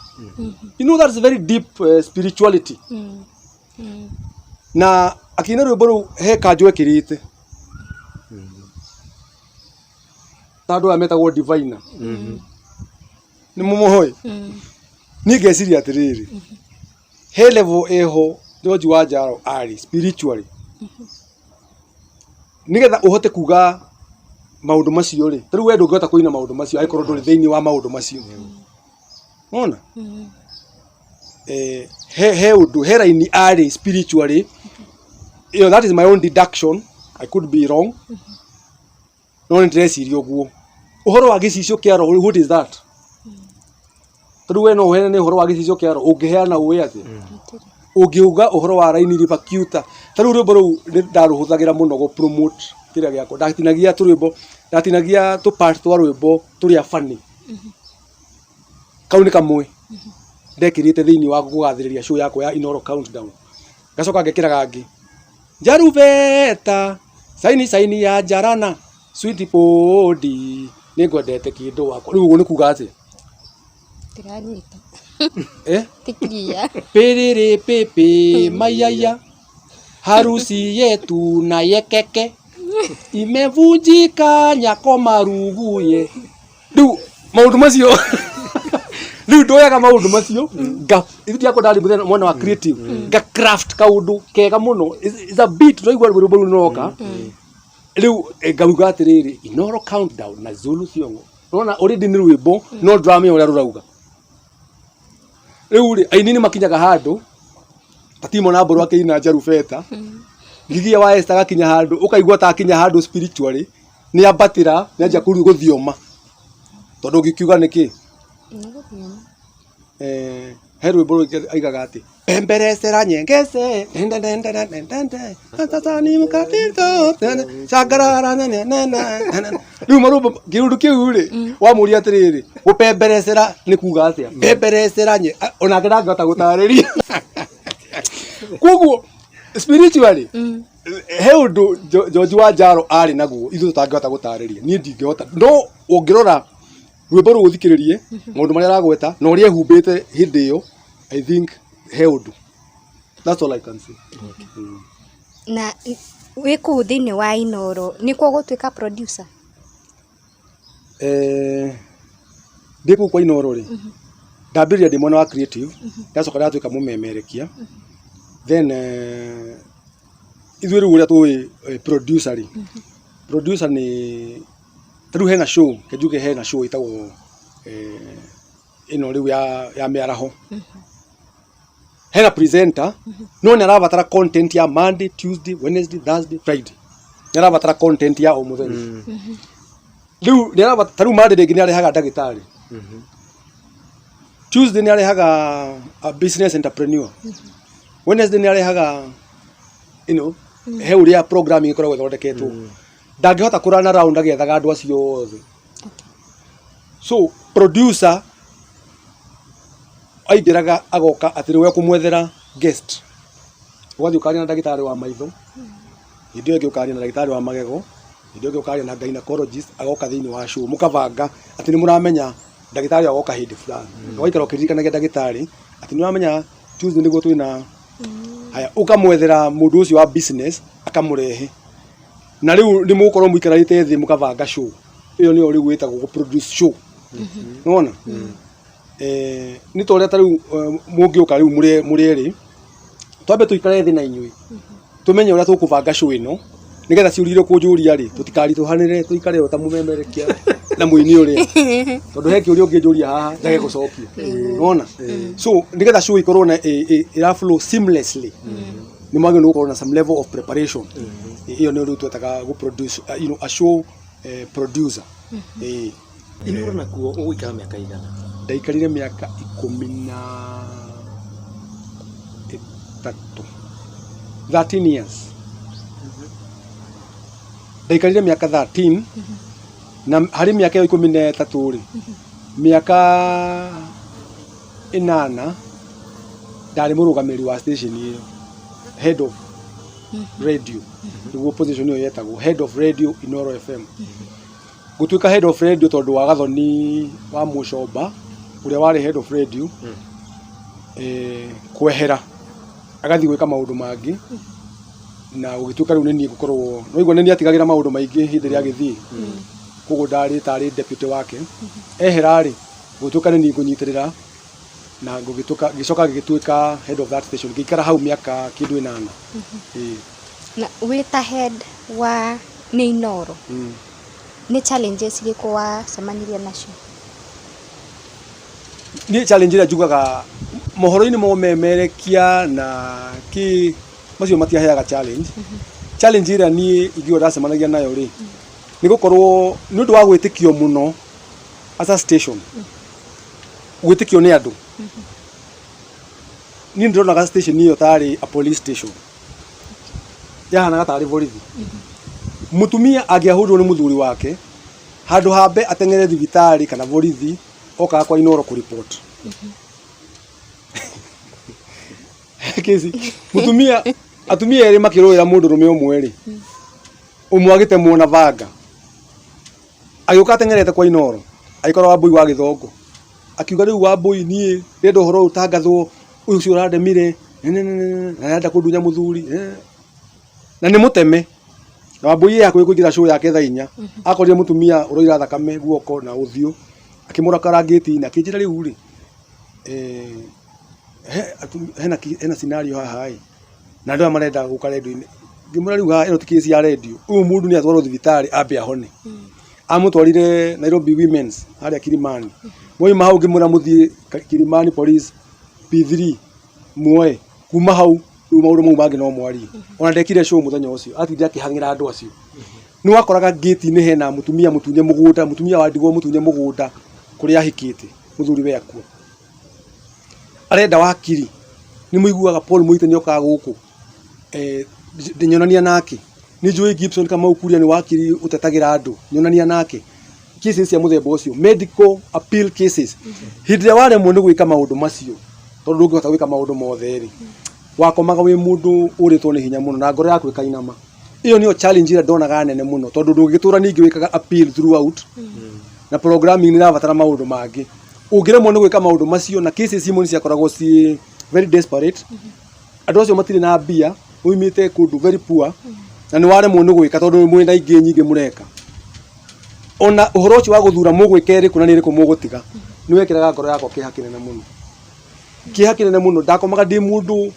You know, that's very deep spirituality. Na akĩina rwĩmbo rũu he kanjũ ekĩrĩte. Ta andũ aya metagwo diviner. Nĩ mũmoĩ? Niĩ ngeciria atĩrĩrĩ, he level ĩho George Wanjaro arĩ spiritually. Nĩgetha ũhote kuga maũndũ macio rĩ, ta rĩu we ndũngĩhota kũina maũndũ macio angĩkorwo ndũrĩ thĩinĩ wa maũndũ macio. Wona? He ũndũ, he raini arĩ spiritually. You know, that is my own deduction. I could be wrong. No nĩ ndĩreciria ũguo. Ũhoro wa gĩcicio kĩa roho, what is that? Tondũ we no ũheane ũhoro wa gĩcicio kĩa roho, ũngĩheana ũĩ atĩa? Ũngĩuga ũhoro wa raini rivakiuta. Ta rĩu rwĩmbo rũu nĩ ndarũhũthagĩra mũno gũ promote kĩrĩa gĩakwa. Ndatinagia tũrwĩmbo, ndatinagia tũ part twa rwĩmbo tũrĩa funny. Kau nĩ kamwe ndekĩrĩte thĩinĩ wa kũgathĩrĩria show yakwa ya Inooro Countdown. Ngacoka ngekĩra gangĩ. Njarubeta, saini saini ya njarana, sweet podi, nĩngwendete kĩndũ wakwa. Rĩu ũguo nĩ kuga atĩa? Ndiranyita. Eh? Ti clear. Pĩrĩrĩ pĩpĩ mayaya, harusi yetu na yekeke, imevunjika nyako maruguye. Rĩu maũndũ macio, rĩu ndoyaga maũndũ macio, nga ithuĩ ndiakorwo ndarĩ mũthenya mwena wa creative, nga craft kaũndũ kega mũno. It's a beat, ũraigua rwĩmbo rũu nĩroka. Rĩu ngauga atĩrĩrĩ, Inooro Countdown na Zulu Thiong'o. Ũrona already nĩ rwĩmbo, no ndũramenya ũrĩa rũrauga. Rĩu rĩ, aini nĩ makinyaga handũ, ta Timo na Mbũrũ akĩina Njarubeta, Gigia wa Esther agakinya handũ, ũkaigua ta akinya handũ spiritually, nĩ ambatĩra, nĩ anjia gũthioma. Tondũ ũngĩkiuga nĩkĩ? He rwĩmbo rũngĩ aigaga atĩ, pemberecera nyengece, ndendendendendendende, atatani mkatito, cangarara nenenene. Rĩu marũmbo, kĩũndũ kĩu rĩ, wamũria atĩrĩrĩ, gũpemberecera nĩ kuga atĩa? Pemberecera nye, onake ndangĩhota gũtarĩria. Koguo spiritually, he ũndũ George Wanjaro arĩ naguo ithuĩ tũtangĩhota gũtarĩria. Niĩ ndingĩhota. No ũngĩrora rwĩmbo rũu ũthikĩrĩrie, maũndũ marĩa aragweta na ũrĩa ehumbĩte hĩndĩ ĩyo, I think he ũndũ. That's all I can say. Na wĩ kũu thĩinĩ wa Inooro, nĩkuo ũgũtuĩka producer? Ndĩ kũu kwa Inooro rĩ, ndambĩrĩria ndĩ mwena wa creative, ndacoka ndatuĩka mũmemerekia. Then ithuĩ rĩu ũrĩa tũĩ producer rĩ, producer nĩ, ta rĩu hena show, reke njuge hena show ĩtagwo ĩno rĩu ya mĩaraho. Hena presenter, no nĩ arabatara content ya Monday, Tuesday, Wednesday, Thursday, Friday. Nĩ arabatara content ya o mũthenya. Rĩu nĩ arabatara, ta rĩu Monday rĩngĩ nĩ arehaga ndagĩtarĩ. Tuesday nĩ arehaga a business entrepreneur. Wednesday nĩ arehaga, you know, he ũrĩa programming ĩkoragwo ĩthondeketwo. Ndangĩhota kũrana round agĩethaga andũ acio othe. So producer aingĩraga agoka atĩ nĩwe ũkũmwethera guest. Ũgathiĩ ũkaria na ndagĩtarĩ wa maitho, hĩndĩ ĩyo ĩngĩ ũkaria na ndagĩtarĩ wa magego, hĩndĩ ĩyo ĩngĩ ũkaria na gynecologist agoka thĩinĩ wa show, mũkabanga atĩ nĩ mũramenya ndagĩtarĩ agoka hĩndĩ fulani. Ũgaikara ũkĩririkanagia ndagĩtarĩ atĩ nĩ ũramenya Tuesday nĩguo twĩna haya, ũkamwethera mũndũ ũcio wa business akamũrehe. Na rĩu nĩ mũgũkorwo mũikarĩte thĩ mũkabanga show. Ĩyo nĩyo rĩu ĩtagwo gũ produce show. Nĩwona? Nĩ ta ũrĩa ta rĩu mũngĩũka rĩu mũrĩ erĩ, twambe tũikare thĩ na inyuĩ, tũmenye ũrĩa tũkũbanga show ĩno, nĩgetha ciũria iria ũkũnjũria rĩ, tũtikaritũhanĩre tũikare o ta mũmemerekia na mũini ũrĩa. Tondũ he kĩũria ũngĩnjũria haha njage gũcokia. Nĩwona? So nĩgetha show ĩkorwo na ĩra flow seamlessly, nĩ mwagĩrĩirwo nĩ gũkorwo na some level of preparation. Ĩyo nĩyo rĩu twetaga gũ produce, a show producer. Ĩĩ. Inooro nakuo ũgũikara mĩaka igana? Ndaikarire mĩaka 13, 13 years. Ndaikarire mĩaka 13, na harĩ mĩaka ĩyo 13 rĩ, mĩaka 8 ndarĩ mũrũgamĩrĩri wa station ĩyo, head of radio, nĩguo position ĩyo yetagwo, head of radio Inooro FM. Gũtuĩka head of radio tondũ wa Gathoni wa Mũcomba ũrĩa warĩ head of radio kwehera agathiĩ gwĩka maũndũ mangĩ, na gũgĩtuĩka rĩu nĩ niĩ ngũkorwo, nĩ waigua nĩ niĩ atigagĩra maũndũ maingĩ hĩndĩ ĩrĩa agĩthiĩ, koguo ndarĩ tarĩ deputy wake. Ehera rĩ, gũgĩtuĩka nĩ niĩ ngũnyitĩrĩra na ngũgĩtuĩka, ngĩcoka ngĩgĩtuĩka head of that station, ngĩikara hau mĩaka kĩndũ 8. Ĩĩ. Na wĩ ta head wa nĩ Inooro, nĩ challenges irĩkũ wacemanirie nacio? Niĩ challenge ĩrĩa njugaga mohoro-inĩ ma ũmemerekia na kĩ macio matiaheaga challenge. Challenge ĩrĩa niĩ ingiuga ndacemanagia nayo rĩ, nĩ gũkorwo nĩ ũndũ wa gwĩtĩkio mũno as a station, gwĩtĩkio nĩ andũ. Niĩ ndĩronaga station ĩyo tarĩ a police station. Yahanaga tarĩ borithi. Mũtumia angĩahũrirwo nĩ mũthuri wake, handũ hambe ateng'ere thibitarĩ kana borithi, okaga kwa Inooro kũ report. Kĩci, mũtumia, atumia erĩ makĩrũĩra mũndũrũme ũmwe rĩ, ũmwe agĩtemwo na banga. Agĩũka ateng'erete kwa Inooro, agĩkora Wambũi wa Gĩthongo. Akiuga rĩu Wambũi niĩ ndĩrenda ũhoro ũyũ ũtangathwo, ũyũ ũcio ũrandemire, na arenda kũndunya mũthuri, na nĩ mũteme. Na Wambũi ĩ hakuhĩ kũingĩra show yake thaa 4, akorire mũtumia ũroira thakame guoko na ũthiũ, akĩmũra karangĩti-inĩ, akĩnjĩra rĩu rĩ, hena scenario haha ĩ, na andũ aya marenda gũka rendio-inĩ. Ngĩmwĩra rĩu haha ĩno ti case ya rendio, ũyũ mũndũ nĩ atwarwo thibitarĩ ambe ahone. Amũtwarire Nairobi Women's harĩa Kilimani. Mwauma hau ngĩmwĩra mũthiĩ Kilimani Police P3 muoe. Kuma hau rĩu maũndũ mau mangĩ no mwarie. Ona ndekire show mũthenya ũcio, atindire akĩhang'ĩra andũ acio. Nĩ wakoraga ngĩti-inĩ hena mũtumia mũtunye mũgũnda, mũtumia wa ndigwa mũtunye mũgũnda kũrĩa ahikĩte, mũthuri we akua. Arenda wakiri, nĩ mũiguaga Paul Mũite nĩ okaga gũkũ, nyonania nake. Nĩ njũĩ Gibson Kamau Kuria nĩ wakiri ũtetagĩra andũ, nyonania nake. Cases cia mũthemba ũcio, medical appeal cases. Hĩndĩ ĩrĩa waremwo nĩ gwĩka maũndũ macio, tondũ ndũngĩhota gwĩka maũndũ mothe rĩ, wakomaga wĩ mũndũ ũrĩtwo nĩ hinya mũno na ngoro yaku ĩkainama. Ĩyo nĩyo challenge ĩrĩa ndonaga nene mũno, tondũ ndũngĩtũra ningĩ wĩkaga appeal throughout, na programming nĩ ĩrabatara maũndũ mangĩ. Ũngĩremwo nĩ gwĩka maũndũ macio, na cases imwe nĩ ciakoragwo ciĩ very desperate, andũ acio matirĩ na mbia, moimĩte kũndũ very poor, na nĩ waremwo nĩ gwĩka tondũ mwĩna ingĩ nyingĩ mũreka. Ona ũhoro ũcio wa gũthura mũgwĩka ĩrĩkũ na nĩ ĩrĩkũ mũgũtiga, nĩ wekĩraga ngoro yakwa kĩeha kĩnene mũno. Kĩeha kĩnene mũno, ndakomaga ndĩ mũndũ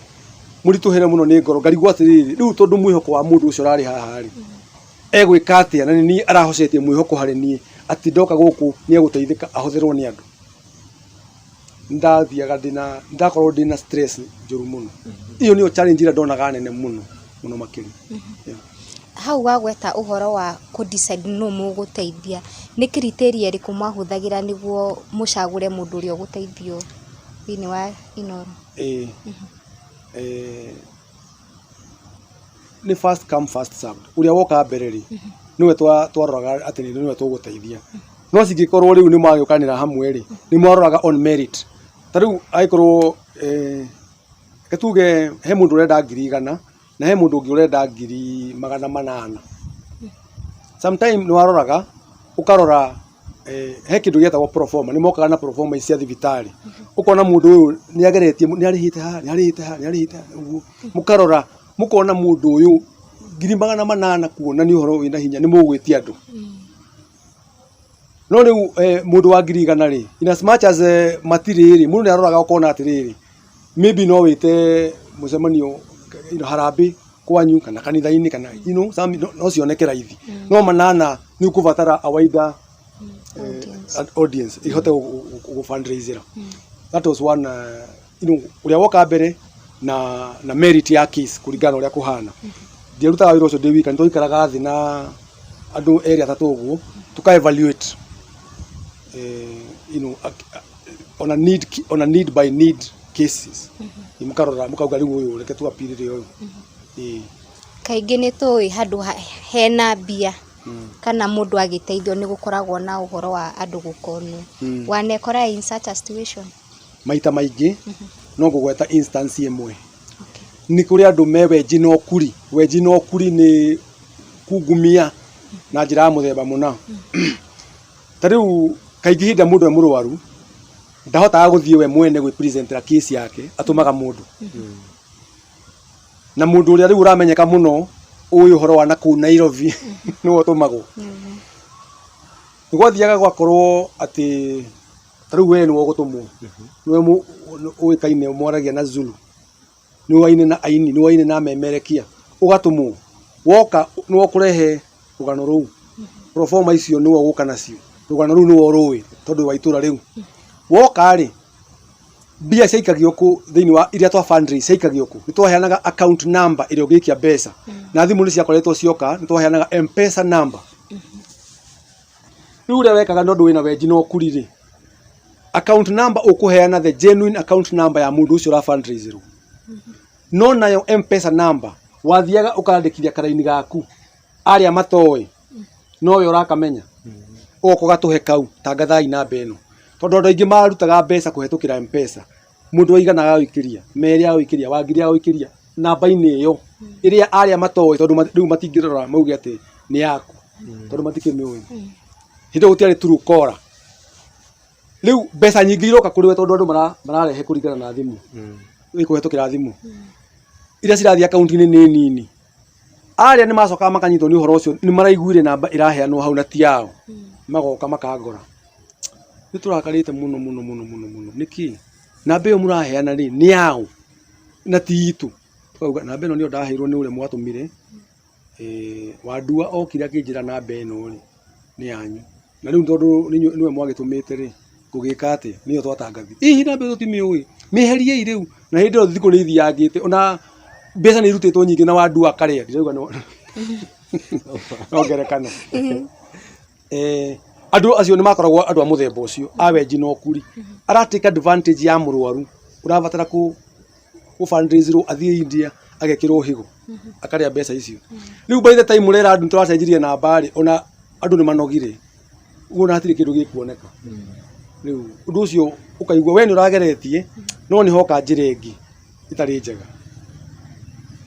mũritũhĩre mũno nĩ ngoro, ngarigwo atĩrĩrĩ, rĩu tondũ mwĩhoko wa mũndũ ũcio ũrarĩ haha rĩ, egwĩka atĩa na nĩ niĩ arahocetie mwĩhoko harĩ niĩ atĩ ndoka gũkũ nĩ egũteithĩka ahũthĩrwo nĩ andũ. Ndathiaga ndĩna, ndakorwo ndĩna stress njũru mũno. Ĩyo nĩyo challenge ĩrĩa ndonaga nene mũno mũno makĩria. Yeah. Hau wagweta ũhoro wa kũ decide nũ mũgũteithia, nĩ criteria ĩrĩkũ mwahũthagĩra nĩguo mũcagũre mũndũ ũrĩa ũgũteithio thĩinĩ wa Inooro? Ĩĩ. Nĩ first come first served. Ũrĩa woka mbere rĩ, nĩwe twaroraga atĩ nĩwe tũgũteithia. No cingĩkorwo rĩu nĩ mwagĩũkanĩra hamwe rĩ, nĩ mwaroraga on merit. Ta rĩu angĩkorwo, reke Reke tuge he mũndũ ũrenda 100,000 na he mũndũ ũngĩ ũrenda 800,000. Sometime nĩ waroraga ũkarora he kĩndũ gĩetagwo proforma, nĩ mokaga na proforma cia thibitarĩ. Ũkona mũndũ ũyũ nĩ ageretie, nĩ arĩhĩte haha, nĩ arĩhĩte haha, nĩ arĩhĩte haha, ũguo. Mũkarora mũkona mũndũ ũyũ 800,000 kuona nĩ ũhoro wĩna hinya nĩ mũgwĩtia andũ. No rĩu mũndũ wa 100,000 rĩ, in as much as matirĩ rĩ, mũndũ nĩ aroraga ũkona atĩrĩrĩ, maybe no wĩte mũcemanio harambĩ kwanyu kana kanitha-inĩ kana some, no cioneke raithi. No manana nĩ ũkũbatara a wider audience ihote gũ fundraisera. That was one ũrĩa woka mbere na merit ya case kũringana na ũrĩa kũhana. Ndiarutaga wĩra ũcio ndĩ wika, nĩ twaikaraga thĩ na andũ erĩ atatũ ũguo, tũka evaluate on a need by need cases. Mũkarora mũkauga rĩu ũyũ reke tu appeal ũyũ. Ĩĩ. Kaingĩ nĩ tũĩ handũ hena mbia kana mũndũ agĩteithio nĩ gũkoragwo na ũhoro wa andũ gũkonwo. Wanekora in such a situation? Maita maingĩ no ngũgweta instance ĩmwe. Nĩ kũrĩ andũ me wenji na ũkuri. Wenji na ũkuri nĩ kungumia na njĩra ya mũthemba mũna. Ta rĩu kaingĩ hĩndĩ ĩrĩa mũndũ e mũrwaru ndahotaga gũthiĩ we mwene gwĩ presentera case yake, atũmaga mũndũ. Na mũndũ ũrĩa rĩu ũramenyeka mũno ũĩ ũhoro wa nakũu Nairobi nĩwe ũtũmagwo. Nĩ gwathiaga gũgakorwo atĩ ta rĩu we nĩwe ũgũtũmwo, nĩwe ũĩkaine mwaragia na Zulu, nĩwe ũaine na aini, nĩwe ũaine na amemerekia, ũgatũmwo. Woka nĩwe ũkũrehe rũgano rũu, proforma icio nĩwe ũgũka nacio, rũgano rũu nĩwe ũrũĩ tondũ wa itũra rĩu. Woka rĩ, mbia ciaikagio kũ thĩinĩ wa iria twa fundraise ciaikagio kũ? Nĩ twaheanaga account number ĩrĩa ũngĩikia mbeca. Na thimũ nĩ ciakoretwo cioka, nĩ twaheanaga M-Pesa number. Rĩu ũrĩa wekaga nĩ ũndũ wĩna wenji na ũkuri rĩ, account number ũkũheana the genuine account number ya mũndũ ũcio ũra fundraise rwo. No nayo M-Pesa number wathiaga ũkandĩkithia karaini gaku arĩa matoĩ nowe ũrakamenya, ũgoka ũgatũhe kau tangathai namba ĩno. Tondũ andũ aingĩ marutaga mbeca kũhetũkĩra M-Pesa, mũndũ wa 100 agagũikĩria, merĩ agagũikĩria, wa 1,000 agagũikĩria namba-inĩ ĩyo ĩrĩa arĩa matoĩ tondũ rĩu matingĩrora mauge atĩ nĩ yaku tondũ matikĩmĩũĩ. Hĩndĩ ĩyo gũtiarĩ Truecaller. Rĩu mbeca nyingĩ iroka kũrĩ we tondũ andũ mararehe kũringana na thimũ, kũhetũkĩra thimũ. Iria cirathiĩ akaunti-inĩ nĩ nini. Arĩa nĩ macokaga makanyitwo nĩ ũhoro ũcio nĩ maraiguire namba ĩraheanwo hau na ti yao, magoka makangora. Nĩ tũrakarĩte mũno mũno mũno mũno mũno. Nĩkĩ? Namba ĩyo mũraheana rĩ, nĩ yaũ na ti itũ? Tũkauga namba ĩno nĩyo ndaheirwo nĩ ũrĩa mwatũmire, Wandua okire akĩnjĩra namba ĩno rĩ, nĩ yanyu. Na rĩu tondũ nĩwe mwagĩtũmĩte rĩ, ngũgĩka atĩa? Nĩyo twatangathire. Hihi namba ĩyo tũtimĩũĩ? Mĩeheriei rĩu. Na hĩndĩ ĩyo thikũ nĩ ithiangĩte, ona mbeca nĩ irutĩtwo nyingĩ na Wandua akarĩa. Ndirauga no ngerekano. Andũ acio nĩ makoragwo andũ a mũthemba ũcio, a wenji na ũkuri. Ara take advantage ya mũrwaru ũrabatara kũ fundraise rwo athiĩ India agekĩrwo higo, akarĩa mbeca icio. Rĩu by the time ũrera andũ nĩ tũracenjirie namba rĩ, ona andũ nĩ manogire. Ũguo ona hatirĩ kĩndũ gĩkuoneka. Rĩu ũndũ ũcio ũkaigua we nĩ ũrageretie no nĩ hoka njĩra ĩngĩ ĩtarĩ njega.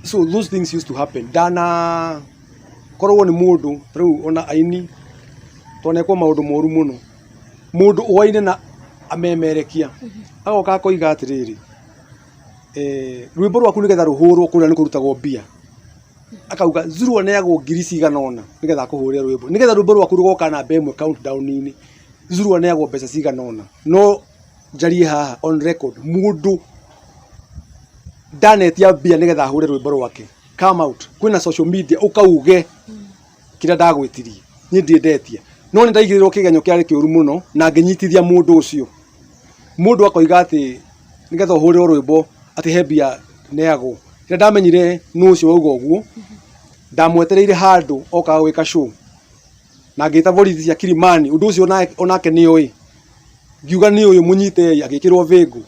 So those things used to happen. Ndana korwo nĩ mũndũ ta rĩu ona aini twanekwo maũndũ moru mũno. Mũndũ ũaine na amemerekia agoka akoiga atĩrĩrĩ, rwĩmbo rwaku nĩgetha rũhũrwo kũrĩa nĩ kũrutagwo mbia. Akauga Zulu aneagwo ngiri cigana ũna nĩgetha akũhũrĩre rwĩmbo. Nĩgetha rwĩmbo rwaku rũgoka namba ĩmwe countdown-inĩ, Zulu aneagwo mbeca cigana ũna. No njarie haha on record, mũndũ ndanetia mbia nĩgetha ahũre rwĩmbo rwake. Come out, kwĩna social media ũkauge kĩrĩa ndagwĩtirie. Niĩ ndirĩ ndetia. No nĩ ndaigĩrĩrwo kĩgenyo kĩarĩ kĩũru mũno na ngĩnyitithia mũndũ ũcio. Mũndũ akoiga atĩ nĩgetha ũhũrĩrwo rwĩmbo atĩ he mbia neagwo. Rĩrĩa ndamenyire nũ ũcio wauga ũguo, ndamwetereire handũ okaga gwĩka show. Na ngĩta borithi cia Kilimani, ũndũ ũcio onake nĩ oĩ. Ngiuga nĩ ũyũ mũnyitei, agĩkĩrwo bĩngũ.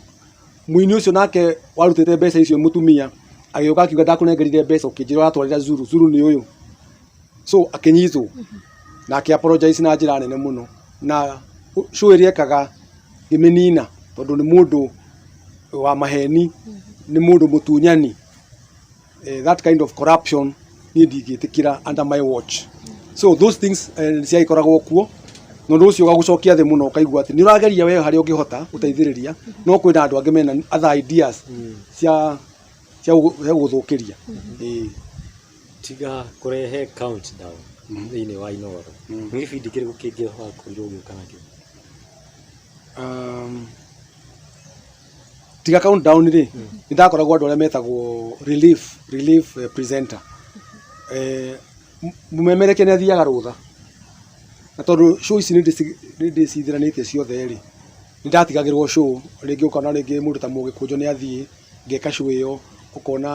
Mũini ũcio nake warutĩte mbeca icio mũtumia, agĩũka akiuga ndakũnengerire mbeca ũkĩnjĩra ũratwarĩra Zulu, Zulu nĩ ũyũ. So akĩnyitwo na akĩ apologize na njĩra nene mũno. Na show ĩrĩa ekaga ngĩmĩnina tondũ nĩ mũndũ wa maheni. Nĩ mũndũ mũtunyani. That kind of corruption niĩ ndingĩtĩkĩra under my watch. So those things ciagĩkoragwo kuo na ũndũ ũcio ũgagũcokia thĩ mũno, ũkaigua atĩ nĩ ũrageria we harĩa ũngĩhota gũteithĩrĩria, no kwĩna andũ angĩ mena other ideas cia gũgũthũkĩria. Ĩĩ. Tiga kũrehe countdown thĩinĩ wa Inooro, nĩ gĩbindi kĩrĩkũ kĩngĩ wakorirwo ũgĩũka nakĩo? Tiga countdown rĩ, nĩ ndakoragwo andũ arĩa metagwo relief presenter. Mũmemerekia nĩ athiaga rũtha, na tondũ show ici nĩ ndĩcithiranĩtie ciothe rĩ, nĩ ndatigagĩrwo show. Rĩngĩ ũkona rĩngĩ mũndũ ta Mũgĩkũnjũ nĩ athiĩ, ngeka show ĩyo, ũkona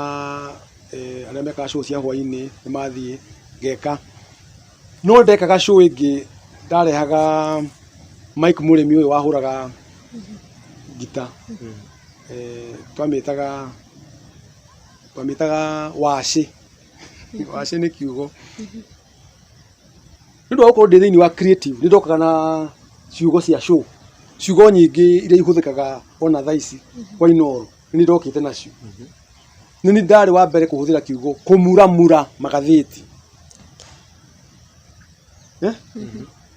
arĩa mekaga show cia hwainĩ nĩ mathiĩ, ngeka. No ndekaga show ĩngĩ ndarehaga Mike Mũrĩmi ũyũ wahũraga ngita. Twamĩtaga wacĩ. Wacĩ nĩ kiugo. Nĩ ũndũ wa gũkorwo ndĩ thĩinĩ wa creative, nĩ ndokaga na ciugo cia show. Ciugo nyingĩ iria ihũthĩkaga ona thaa ici kwa Inooro, nĩ niĩ ndokĩte nacio. Nĩ niĩ ndarĩ wa mbere kũhũthĩra kiugo kũmuramura magathĩti. Nĩ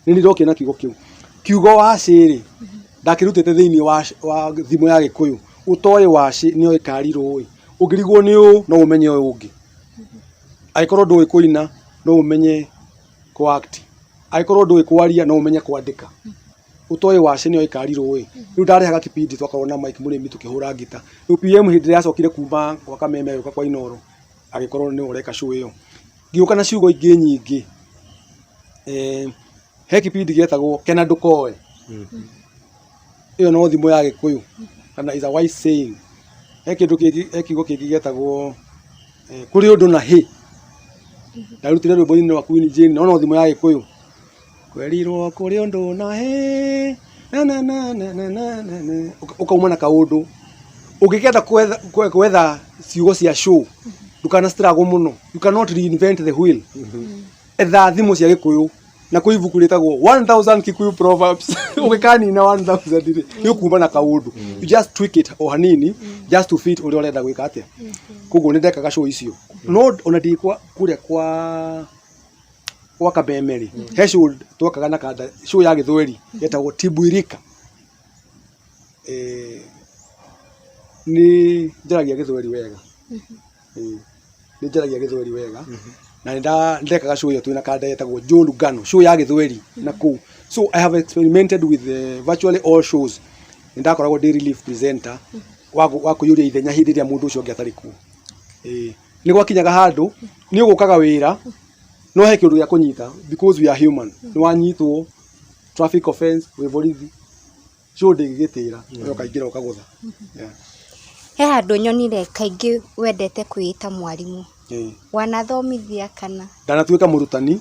niĩ ndokire na kiugo kĩu. Kiugo wacĩ rĩ, ndakĩrutĩte thĩinĩ wa thimo ya Gĩkũyũ. Ũtoĩ wacĩ nĩ oĩ karirũ ĩ, ũngĩrigwo nĩ ũũ no ũmenye ũyũ ũngĩ. Angĩkorwo ndũĩ kũina no ũmenye kũ act, angĩkorwo ndũĩ kwaria no ũmenye kwandĩka. Ũtoĩ wacĩ nĩ oĩ karirũ ĩ. Rĩu ndarehaga kipindi twakoragwo na Mike Mũrĩmi tũkĩhũra ngita. Rĩu PM hĩndĩ ĩrĩa acokire kuma gwa Kameme agĩũka kwa Inooro, agĩkorwo nĩwe ũreka show ĩyo. Ngĩũka na ciugo ingĩ nyingĩ. He kipindi gĩetagwo Kena Ndũkoe. Ĩyo no thimo ya Gĩkũyũ kana is a wise saying. He kĩndũ kĩngĩ, he kiugo kĩngĩ gĩetagwo kũrĩ ũndũ na hĩ. Ndarutire rwĩmbo-inĩ rwa Queen Jane no no thimo ya Gĩkũyũ. Kwerirwo kũrĩ ũndũ na hĩ na na na na na na na na. Ũkauma na kaũndũ. Ũngĩkenda gwetha ciugo cia show, ndũkana struggle mũno. You cannot reinvent the wheel. Etha thimo cia Gĩkũyũ na kwĩ ibuku rĩtagwo 1000 Kikuyu Proverbs. Ũngĩkanina 1000 rĩ, nĩ ũkuma na kaũndũ. You just tweak it o hanini just to fit ũrĩa ũrenda gwĩka atĩa. Koguo nĩ ndekaga show icio. No ona ndĩ kũrĩa kwa Kameme rĩ, he show twekaga na kanda, show ya Gĩthweri yetagwo Tibuirika. Nĩ njaragia Gĩthweri wega. Nĩ njaragia Gĩthweri wega na nĩ ndekaga show ĩyo twĩna kanda yetagwo Joe Lugano, show ya Gĩthweri na kũu. So I have experimented with virtually all shows. Nĩ ndakoragwo ndĩ relief presenter wa kũiyũria ithenya hĩndĩ ĩrĩa mũndũ ũcio ũngĩ atarĩ kuo. Nĩ gwakinyaga handũ nĩ ũgũkaga wĩra no he kĩũndũ gĩa kũnyita because we are human. Nĩ wanyitwo traffic offense wĩ borithi, show ndĩngĩgĩtĩra, we ũkaingĩra ũkagũtha. Yeah. He handũ nyonire kaingĩ wendete kwĩĩta mwarimũ. Wanathomithia kana? Ndanatuĩka mũrutani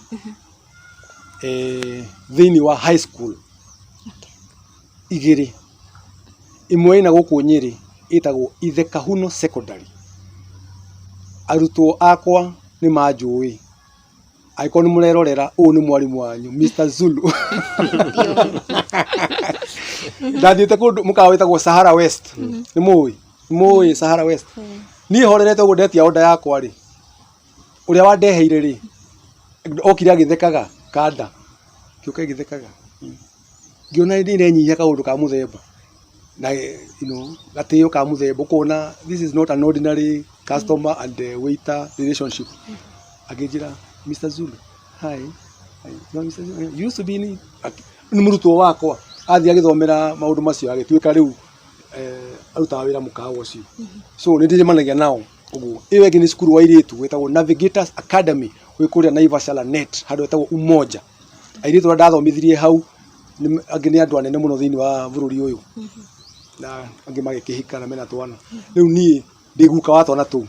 thĩinĩ wa high school igĩrĩ. Ĩmwe ĩna gũkũ Nyĩrĩ ĩtagwo Ithe Kahuno Secondary. Arutwo akwa nĩ manjũĩ. Angĩkorwo nĩ mũrerorera, ũyũ nĩ mwarimũ wanyu Mr. Zulu. Ndathiĩte kũndũ mũkawa wĩtagwo Sahara West. Nĩ mũĩ? Nĩ mũĩ Sahara West? Niĩ horerete ũguo ndetia order yakwa rĩ, ũrĩa wandeheire rĩ, okire agĩthekaga kanda. Gĩũka ĩgĩthekaga. Ngĩona nĩ ĩrenyihia kaũndũ ka mũthemba. Na gatĩo ka mũthemba, ũkona this is not an ordinary customer and waiter relationship. Akĩnjĩra, Mr. Zulu, hi. You are Mr. Zulu? You used to be in... Nĩ mũrutwo wakwa. Athiĩ agĩthomera maũndũ macio agĩtuĩka rĩu arutaga wĩra mũkawa ũcio. So nĩ ndĩcemanagia nao ũguo. Ĩyo ĩngĩ nĩ cukuru wa airĩtu wĩtagwo Navigators Academy wĩ kũrĩa Naivasha Lanet handũ hetagwo Umoja. Airĩtu arĩa ndathomithirie hau angĩ nĩ andũ anene mũno thĩinĩ wa bũrũri ũyũ na angĩ magĩkĩhika na mena twana. Rĩu niĩ ndĩ guka wa twana tũu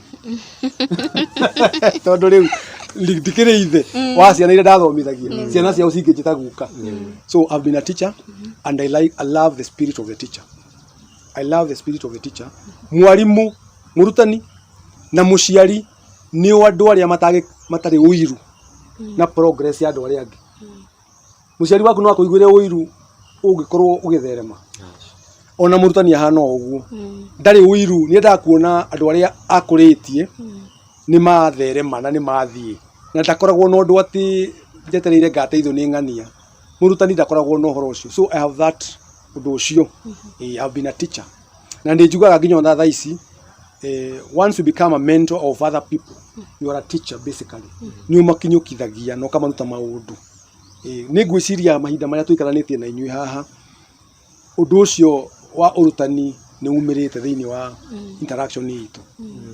tondũ rĩu ndikĩrĩ ithe wa ciana iria ndathomithagia, ciana ciao cingĩnjĩta guka. So I've been a teacher and I love the spirit of the teacher. I love the spirit of the teacher. Mwarimu, mũrutani na mũciari nĩo andũ arĩa matarĩ ũiru na progress ya andũ arĩa angĩ. Mũciari waku no akũiguĩre ũiru ũngĩkorwo ũgĩtherema. Ona mũrutani ahana o ũguo, ndarĩ ũiru, nĩ endaga kuona andũ arĩa akũrĩtie nĩ matherema na nĩ mathiĩ, na ndakoragwo na ũndũ atĩ njetereire ngateithio nĩ ng'ania. Mũrutani ndakoragwo na ũhoro ũcio, so I have that ũndũ ũcio. I have been a teacher na nĩ njugaga nginya ona thaa ici, once you become a mentor of other people, you are a teacher basically. Nĩ ũmakinyũkithagia na ũkamaruta maũndũ. Nĩ ngwĩciria mahinda marĩa tũikaranĩtie na inyuĩ haha, ũndũ ũcio wa ũrutani nĩ umĩrĩte thĩinĩ wa interaction itũ.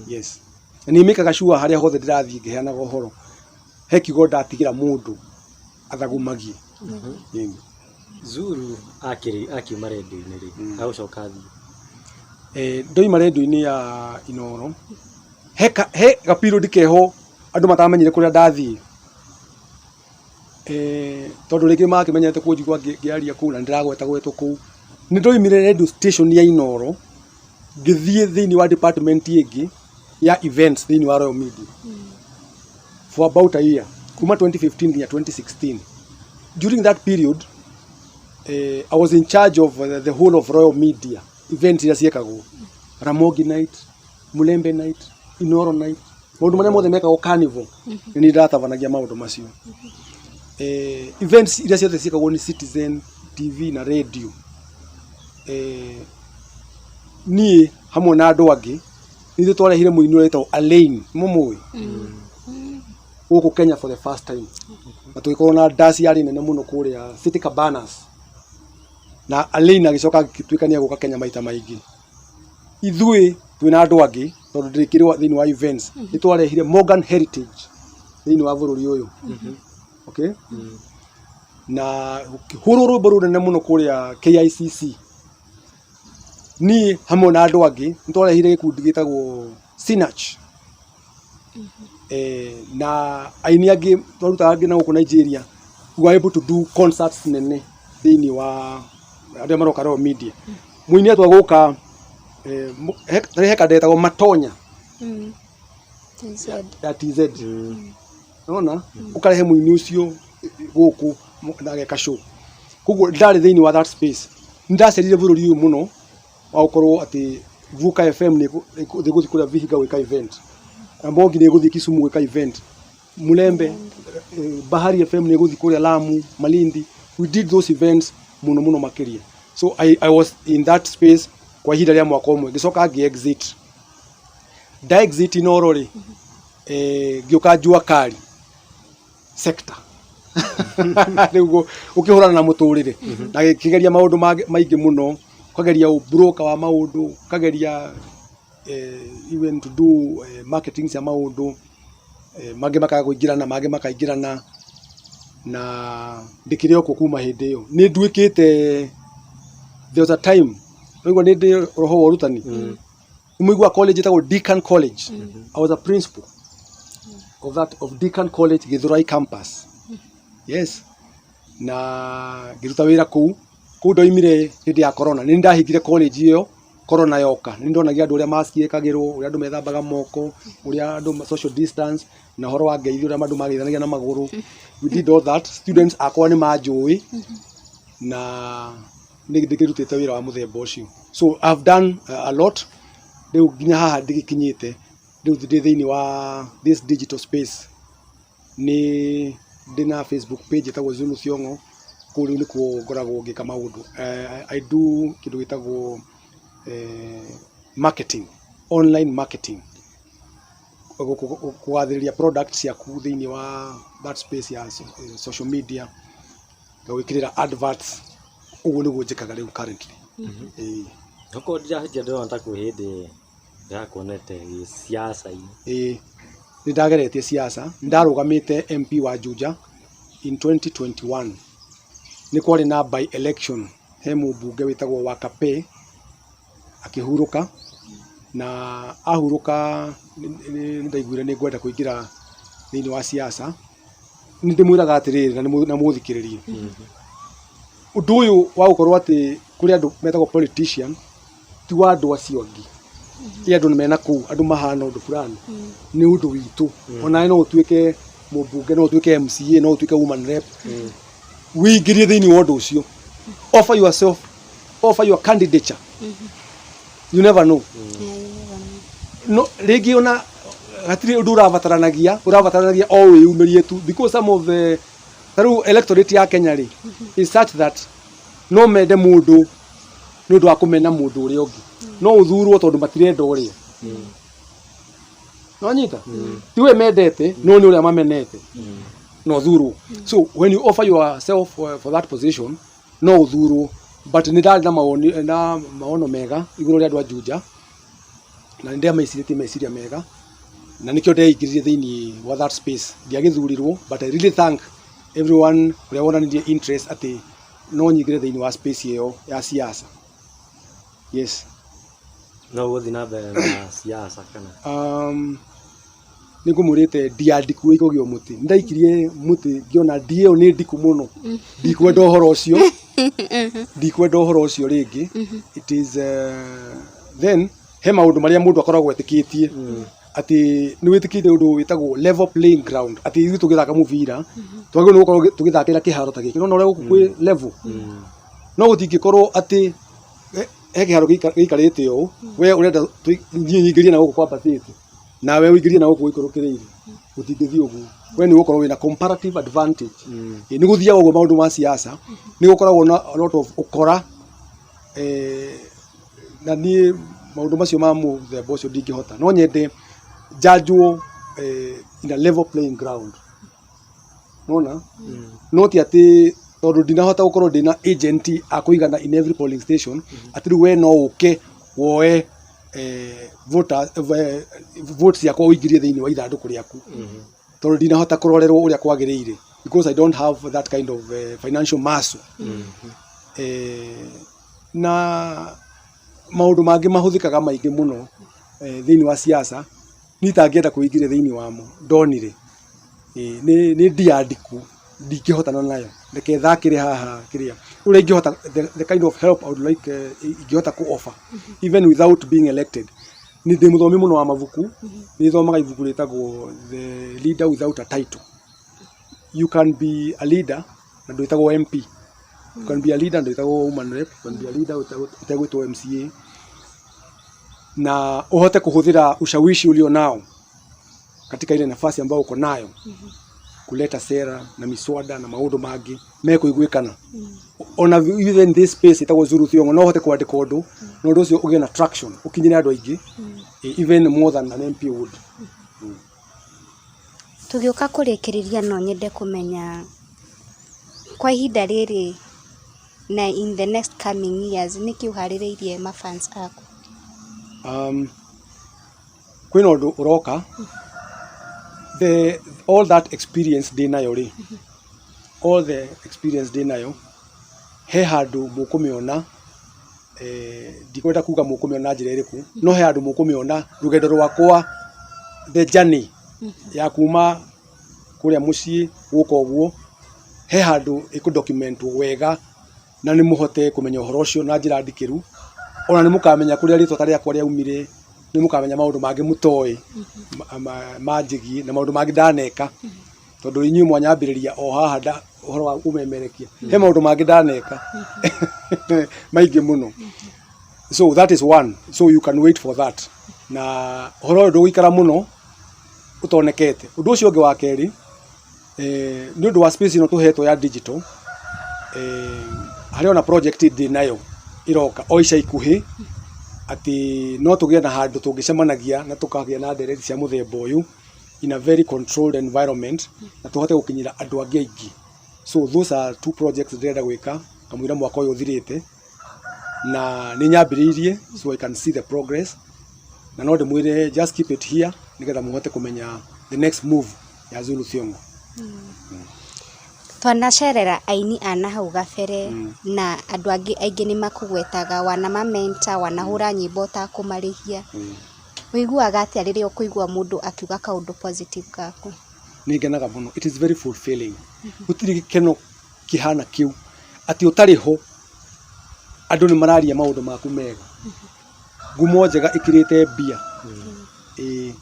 Yes, na nĩ mĩkaga sure harĩa hothe ndĩrathiĩ ngĩheanaga ũhoro, he kiugo ndatigĩra mũndũ athagumagie. Ĩĩ. Zulu akĩrĩ akiuma rendio-inĩ rĩ, agũcoka athiĩ? Ndoima rendio-inĩ ya Inoro, he ga period keho andũ matamenyire kũrĩa ndathiĩ, tondũ rĩngĩ makĩmenyete kũnjigua ngĩaria kũu na nĩndĩragweta gwetwo kũu. Nĩ ndoimire radio station ya Inoro ngĩthiĩ thĩinĩ wa department ĩngĩ ya events thĩinĩ wa Royal Media for about a year, kuma 2015 nginya 2016. During that period, I was in charge of the whole of Royal Media events iria ciekagwo, Ramogi Night, Mulembe Night, Inoro Night, maũndũ marĩa mothe mekagwo, carnival, nĩ niĩ ndatabanagia maũndũ macio. Events iria ciothe ciĩkagwo nĩ Citizen TV na radio, niĩ hamwe na andũ angĩ nĩ ithuĩ twarehire mũini ũrĩa wĩtagwo Alaine, mũmũĩ, gũkũ Kenya for the first time, na tũgĩkorwo na ndaci yarĩ nene mũno kũrĩa City Cabanas, na Alaine agĩcoka agĩtuĩka nĩ egũka Kenya maita maingĩ. Ithuĩ twĩna andũ angĩ, tondũ ndĩkĩrĩ thĩinĩ wa events, nĩ twarehire Morgan Heritage thĩinĩ wa bũrũri ũyũ, okay, na gũkĩhũrwo rwĩmbo rũnene mũno kũrĩa KICC. Niĩ hamwe na andũ angĩ nĩ twarehire gĩkundi gĩtagwo Sinach, na aini angĩ twarutaga angĩ na gũkũ Nigeria. We were able to do concerts nene thĩinĩ wa arĩa maroka Royal Media. Mũini atua gũka, he kanda ĩtagwo Matonya TZ. Ya TZ, nona ũkarehe mũini ũcio gũkũ na ageka show. Koguo ndarĩ thĩinĩ wa that space. Nĩ ndacerire bũrũri ũyũ mũno wa gũkorwo atĩ Vuka FM nĩ ĩgũthiĩ kũrĩa Vihiga gwĩka event, Ramogi nĩ ĩgũthiĩ Kisumu gwĩka event, Mulembe, Bahari FM nĩ ĩgũthiĩ kũrĩa Lamu, Malindi. We did those events mũno mũno makĩria. So I was in that space kwa ihinda rĩa mwaka ũmwe, ngĩcoka ngĩ exit. Nda exit Inoro rĩ, ngĩũka Jua Kali sector rĩu ũkĩhũrana na mũtũrĩre na gĩkĩgeria maũndũ maingĩ mũno, ũkageria ũbroker wa maũndũ, ũkageria even to do marketing cia maũndũ, mangĩ makaga kũingĩrana, mangĩ makaingĩrana, na ndĩkĩrĩ o kuo kuma hĩndĩ ĩyo. Nĩ nduĩkĩte, there was a time ũraigua nĩ ndĩ roho wa ũrutani. Nĩ mũiguaga college ĩtagwo Deakin College? I was a principal of that, of Deakin College Githurai campus. Yes, na ngĩruta wĩra kũu. Kũu ndoimire hĩndĩ ya corona. Nĩ ndahingire college ĩyo corona yoka. Nĩ ndonagia andũ ũrĩa mask ĩkagĩrwo, ũrĩa andũ methambaga moko, ũrĩa andũ social distance, na ũhoro wa ngeithi, ũrĩa andũ mageithanagia na magũrũ. We did all that. Students akwa nĩ manjũĩ na nĩ ndĩkĩrutĩte wĩra wa mũthemba ũcio. So I've done a lot. Rĩu nginya haha ndĩgĩkinyĩte rĩu ndĩ thĩinĩ wa this digital space. Nĩ ndĩ na Facebook page ĩtagwo Zulu Thiong'o. Kũu rĩu nĩkuo ngoragwo ngĩka maũndũ. I do kĩndũ gĩtagwo marketing, online marketing, kũgathĩrĩria product ciaku thĩinĩ wa that space ya social media, ngagwĩkĩrĩra adverts. Ũguo nĩguo njĩkaga rĩu currently. Ĩĩ. Okorwo ndirahĩtia, ndĩrona ta kwĩ hĩndĩ ndĩrakuonete gĩ siasa-inĩ. Ĩĩ, nĩ ndageretie siasa. Nĩ ndarũgamĩte MP wa Juja in 2021. Nĩ kwarĩ na by election, he mũmbunge wĩtagwo Wakape akĩhurũka, na ahurũka nĩ ndaiguire nĩ ngwenda kũingĩra thĩinĩ wa siasa. Nĩ ndĩmwĩraga atĩrĩrĩ na mũthikĩrĩrie, ũndũ ũyũ wa gũkorwo atĩ kũrĩ andũ metagwo politician ti wa andũ acio angĩ, ĩ andũ mena kũu, andũ mahana ũndũ fulani, nĩ ũndũ witũ. Onawe no ũtuĩke mũmbunge, no ũtuĩke MCA, no ũtuĩke woman rep, wĩingĩrie thĩinĩ wa ũndũ ũcio. Offer yourself. Offer your candidature, you never know. Yeah, you never know. No rĩngĩ ona hatirĩ ũndũ ũrabataranagia, ũrabataranagia o wĩyumĩrie tu, because some of the, ta rĩu electorate ya Kenya rĩ is such that no mende mũndũ nĩ ũndũ wa kũmena mũndũ ũrĩa ũngĩ. No ũthurwo tondũ matirenda ũrĩa no nyita ti we mendete, no nĩ ũrĩa mamenete no ũthurwo. So when you offer yourself for that position, no ũthurwo. But nĩ ndarĩ na mawoni na maono mega igũrũ rĩa andũ a Juja, na nĩ ndamecirĩtie meciria mega, na nĩkĩo ndeingĩrire thĩinĩ wa that space. Ndiagĩthurirwo, but I really thank everyone ũrĩa wonanirie interest atĩ no nyingĩre thĩinĩ wa space ĩyo ya siasa, yes. No ũgũthiĩ na mbere na siasa kana? Nĩ ngũmwĩrĩte ndia ndiku ĩkũgĩa mũtĩ. Nĩ ndaikirie mũtĩ ngĩona ndia ĩyo nĩ ndiku mũno, ndikwenda ũhoro ũcio, ndikwenda ũhoro ũcio rĩngĩ. It is then he maũndũ marĩa mũndũ akoragwo etĩkĩtie atĩ nĩ wĩtĩkĩtie ũndũ wĩtagwo level playing ground, atĩ ithuĩ tũgĩthaka mũbira twagĩrĩirwo nĩ gũkorwo tũgĩthakĩra kĩharo ta gĩkĩ, nona ũrĩa gũkũ kwĩ level. No gũtingĩkorwo atĩ he kĩharo gĩikarĩte ũũ, we ũrenda niĩ nyingĩrie na gũkũ kwambatĩte, nawe ũingĩrie na gũkũ gũikũrũkĩrĩire. Gũtingĩthiĩ ũguo. We nĩ ũgũkorwo wĩna comparative advantage. Ĩ, nĩ gũthiaga ũguo maũndũ ma siasa, nĩ gũkoragwo na a lot of ũkora, na niĩ maũndũ macio ma mũthemba ũcio ndingĩhota. No nyende njanjwo in a level playing ground, nona no ti atĩ tondũ ndinahota gũkorwo ndĩna agent a kũigana in every polling station, atĩ rĩu we no ũke woe vote ciakwa ũingĩrie thĩinĩ wa ithandũkũ rĩaku, tondũ ndinahota kũrorerwo ũrĩa kwagĩrĩire, because I don't have that kind of financial muscle. Na maũndũ mangĩ mahũthĩkaga maingĩ mũno thĩinĩ wa siasa niĩ itangĩenda kwĩingĩria thĩinĩ wamo. Ndonire nĩ ndia ndiku ndingĩhotana nayo. Reke thakĩre haha kĩrĩa ũrĩa ingĩhota, the kind of help I would like, ingĩhota ku offer even without being elected. Nĩ ndĩ mũthomi mũno wa mabuku. Nĩ thomaga ibuku rĩtagwo The Leader Without a Title. You can be a leader na ndwĩtagwo MP, you can be a leader na ndwĩtagwo woman rep, you can be a leader ũtegwĩtwo MCA, na uhote kuhũthĩra ushawishi ulio nao katika ile nafasi ambayo uko nayo kuleta sera na miswada na maũndũ mangĩ mekũiguĩkana. Ona even this space ĩtagwo Zulu Thiong'o, no ũhote kwandĩka ũndũ na ũndũ ũcio ũgĩe na traction, ũkinyĩre andũ aingĩ, even more than an MP would. Tũgĩũka kũrĩkĩrĩria, no nyende kũmenya kwa ihinda rĩrĩ na in the next coming years, nĩkĩ ũharĩrĩirie mafans aku? Kwĩna ũndũ ũroka. The all that experience ndĩ nayo rĩ, all the experience ndĩ nayo, he handũ mũkũmĩona. Ndikwenda kuga mũkũmĩona na njĩra ĩrĩkũ, no he handũ mũkũmĩona rũgendo rwakwa, the journey ya kuma kũrĩa mũciĩ gũka ũguo. He handũ ĩkũ documentwo wega na nĩ mũhote kũmenya ũhoro ũcio na njĩra ndikĩru. Ona nĩ mũkamenya kũrĩa rĩtwa ta rĩakwa rĩaumire, nĩ mũkamenya maũndũ mangĩ mũtoĩ manjĩgiĩ na maũndũ mangĩ ndaneka, tondũ inyuĩ mwanyambĩrĩria o haha nda ũhoro wa ũmemerekia. He maũndũ mangĩ ndaneka maingĩ mũno. So that is one, so you can wait for that. Na ũhoro ũyũ ndũgũikara mũno ũtonekete. Ũndũ ũcio ũngĩ wa kerĩ, nĩ ũndũ wa space ĩno tũhetwo ya digital, harĩ ona project ndĩ nayo ĩroka o ica ikuhĩ, atĩ no tũgĩe na handũ tũngĩcemanagia na tũkagĩa na ndereti cia mũthemba ũyũ in a very controlled environment, na tũhote gũkinyĩra andũ angĩ aingĩ. So those are two projects ndĩrenda gwĩka kamũira mwaka ũyũ ũthirĩte, na nĩ nyambĩrĩirie, so I can see the progress. Na no ndĩmwĩre, just keep it here nĩgetha mũhote kũmenya the next move ya Zulu Thiong'o. Twanacerera aini a nahau gabere na andũ angĩ aingĩ nĩ makũgwetaga, wanamamenta, wanahũra nyĩmbo ũtakũmarĩhia. Ũiguaga atĩa rĩrĩa ũkũigua mũndũ akiuga kaũndũ positive gaku? Nĩ ngenaga mũno. It is very fulfilling. Gũtirĩ gĩkeno kĩhana kĩu, atĩ ũtarĩ ho andũ nĩ mararia maũndũ maku mega. Ngumo njega ĩkĩrĩte mbia. Ĩĩ,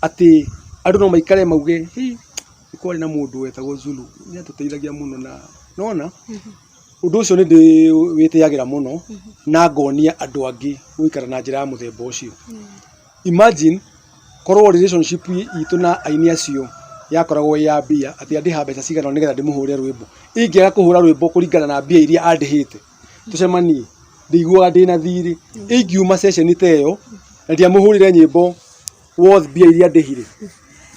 atĩ andũ no maikare mauge, "Hi, nĩ kwarĩ na mũndũ wetagwo Zulu, nĩ atũteithagia mũno." Na nona Ũndũ ũcio nĩ ndĩ wĩtĩagĩra mũno na ngonia andũ angĩ gũikara na njĩra ya mũthemba ũcio. Imagine korwo relationship itũ na aini acio yakoragwo ĩ ya mbia, atĩ andĩha mbeca cigana ũna nĩgetha ndĩmũhũre rwĩmbo. Ingĩaga kũhũra rwĩmbo kũringana na mbia iria andĩhĩte, tũcemanie, ndĩiguaga ndĩna thirĩ. Ingiuma ceceni ta ĩyo na ndiamũhũrĩre nyĩmbo worth mbia iria andĩhire,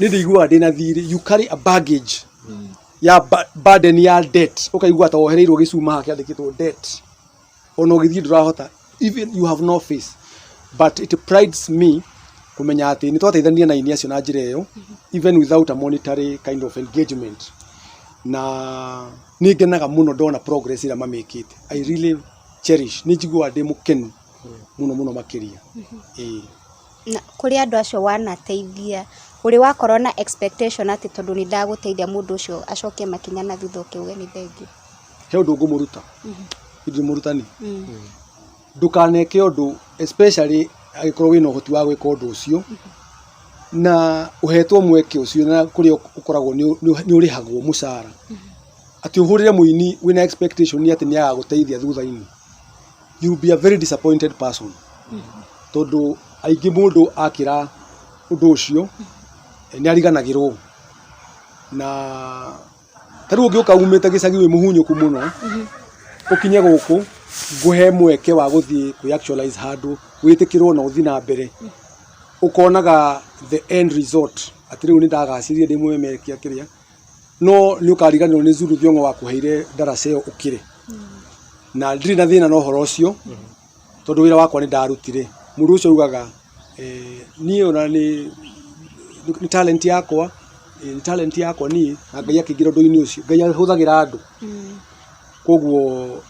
nĩ ndĩiguaga ndĩna thirĩ. You carry a baggage ya burden ya debt, ũkaigua ta wohereirwo gĩcuma haha kĩandĩkĩtwo debt. Ona ũgĩthiĩ ndũrahota, even you have no face. But it prides me kũmenya atĩ nĩ twateithania na aini acio na njĩra ĩyo, even without a monetary kind of engagement. Na nĩ ngenaga mũno ndona progress ĩrĩa mamĩkĩte. I really cherish, nĩ njiguaga ndĩ mũkenu mũno mũno makĩria. Ĩĩ. Na kũrĩ andũ acio wanateithia, ũrĩ wakorwo na expectation atĩ tondũ nĩ ndagũteithia mũndũ ũcio acokie makinya na thutha ũkĩuge nĩ thengiũ? He ũndũ ngũmũruta, ndirĩ mũrutani. Ndũkaneke ũndũ especially angĩkorwo wĩna ũhoti wa gwĩka ũndũ ũcio, na ũhetwo mweke ũcio na kũrĩa ũkoragwo nĩ ũrĩhagwo mũcara, atĩ ũhũrĩre mũini wĩna expectation atĩ nĩ agagũteithia thutha-inĩ, you will be a very disappointed person. Tondũ aingĩ mũndũ akĩra ũndũ ũcio nĩ ariganagĩrwo. Na ta rĩu ũngĩũka umĩte gĩcagi wĩ mũhunyũku mũno, ũkinye gũkũ ngũhe mweke wa gũthiĩ kwĩ actualize handũ wĩtĩkĩrwo na ũthiĩ na mbere, ũkonaga the end result atĩ rĩu nĩ ndagacĩrire ndĩ mũmemerekia kĩrĩa, no nĩ ũkariganĩrwo nĩ Zulu Thiong'o wakũheire ndaraca ĩyo ũkĩre. Na ndirĩ na thĩna na ũhoro ũcio, tondũ wĩra wakwa nĩ ndarutire. Mũndũ ũcio augaga niĩ ona nĩ talent yakwa, nĩ talent yakwa niĩ, na Ngai akĩingĩra ũndũ-inĩ ũcio. Ngai ahũthagĩra andũ. Koguo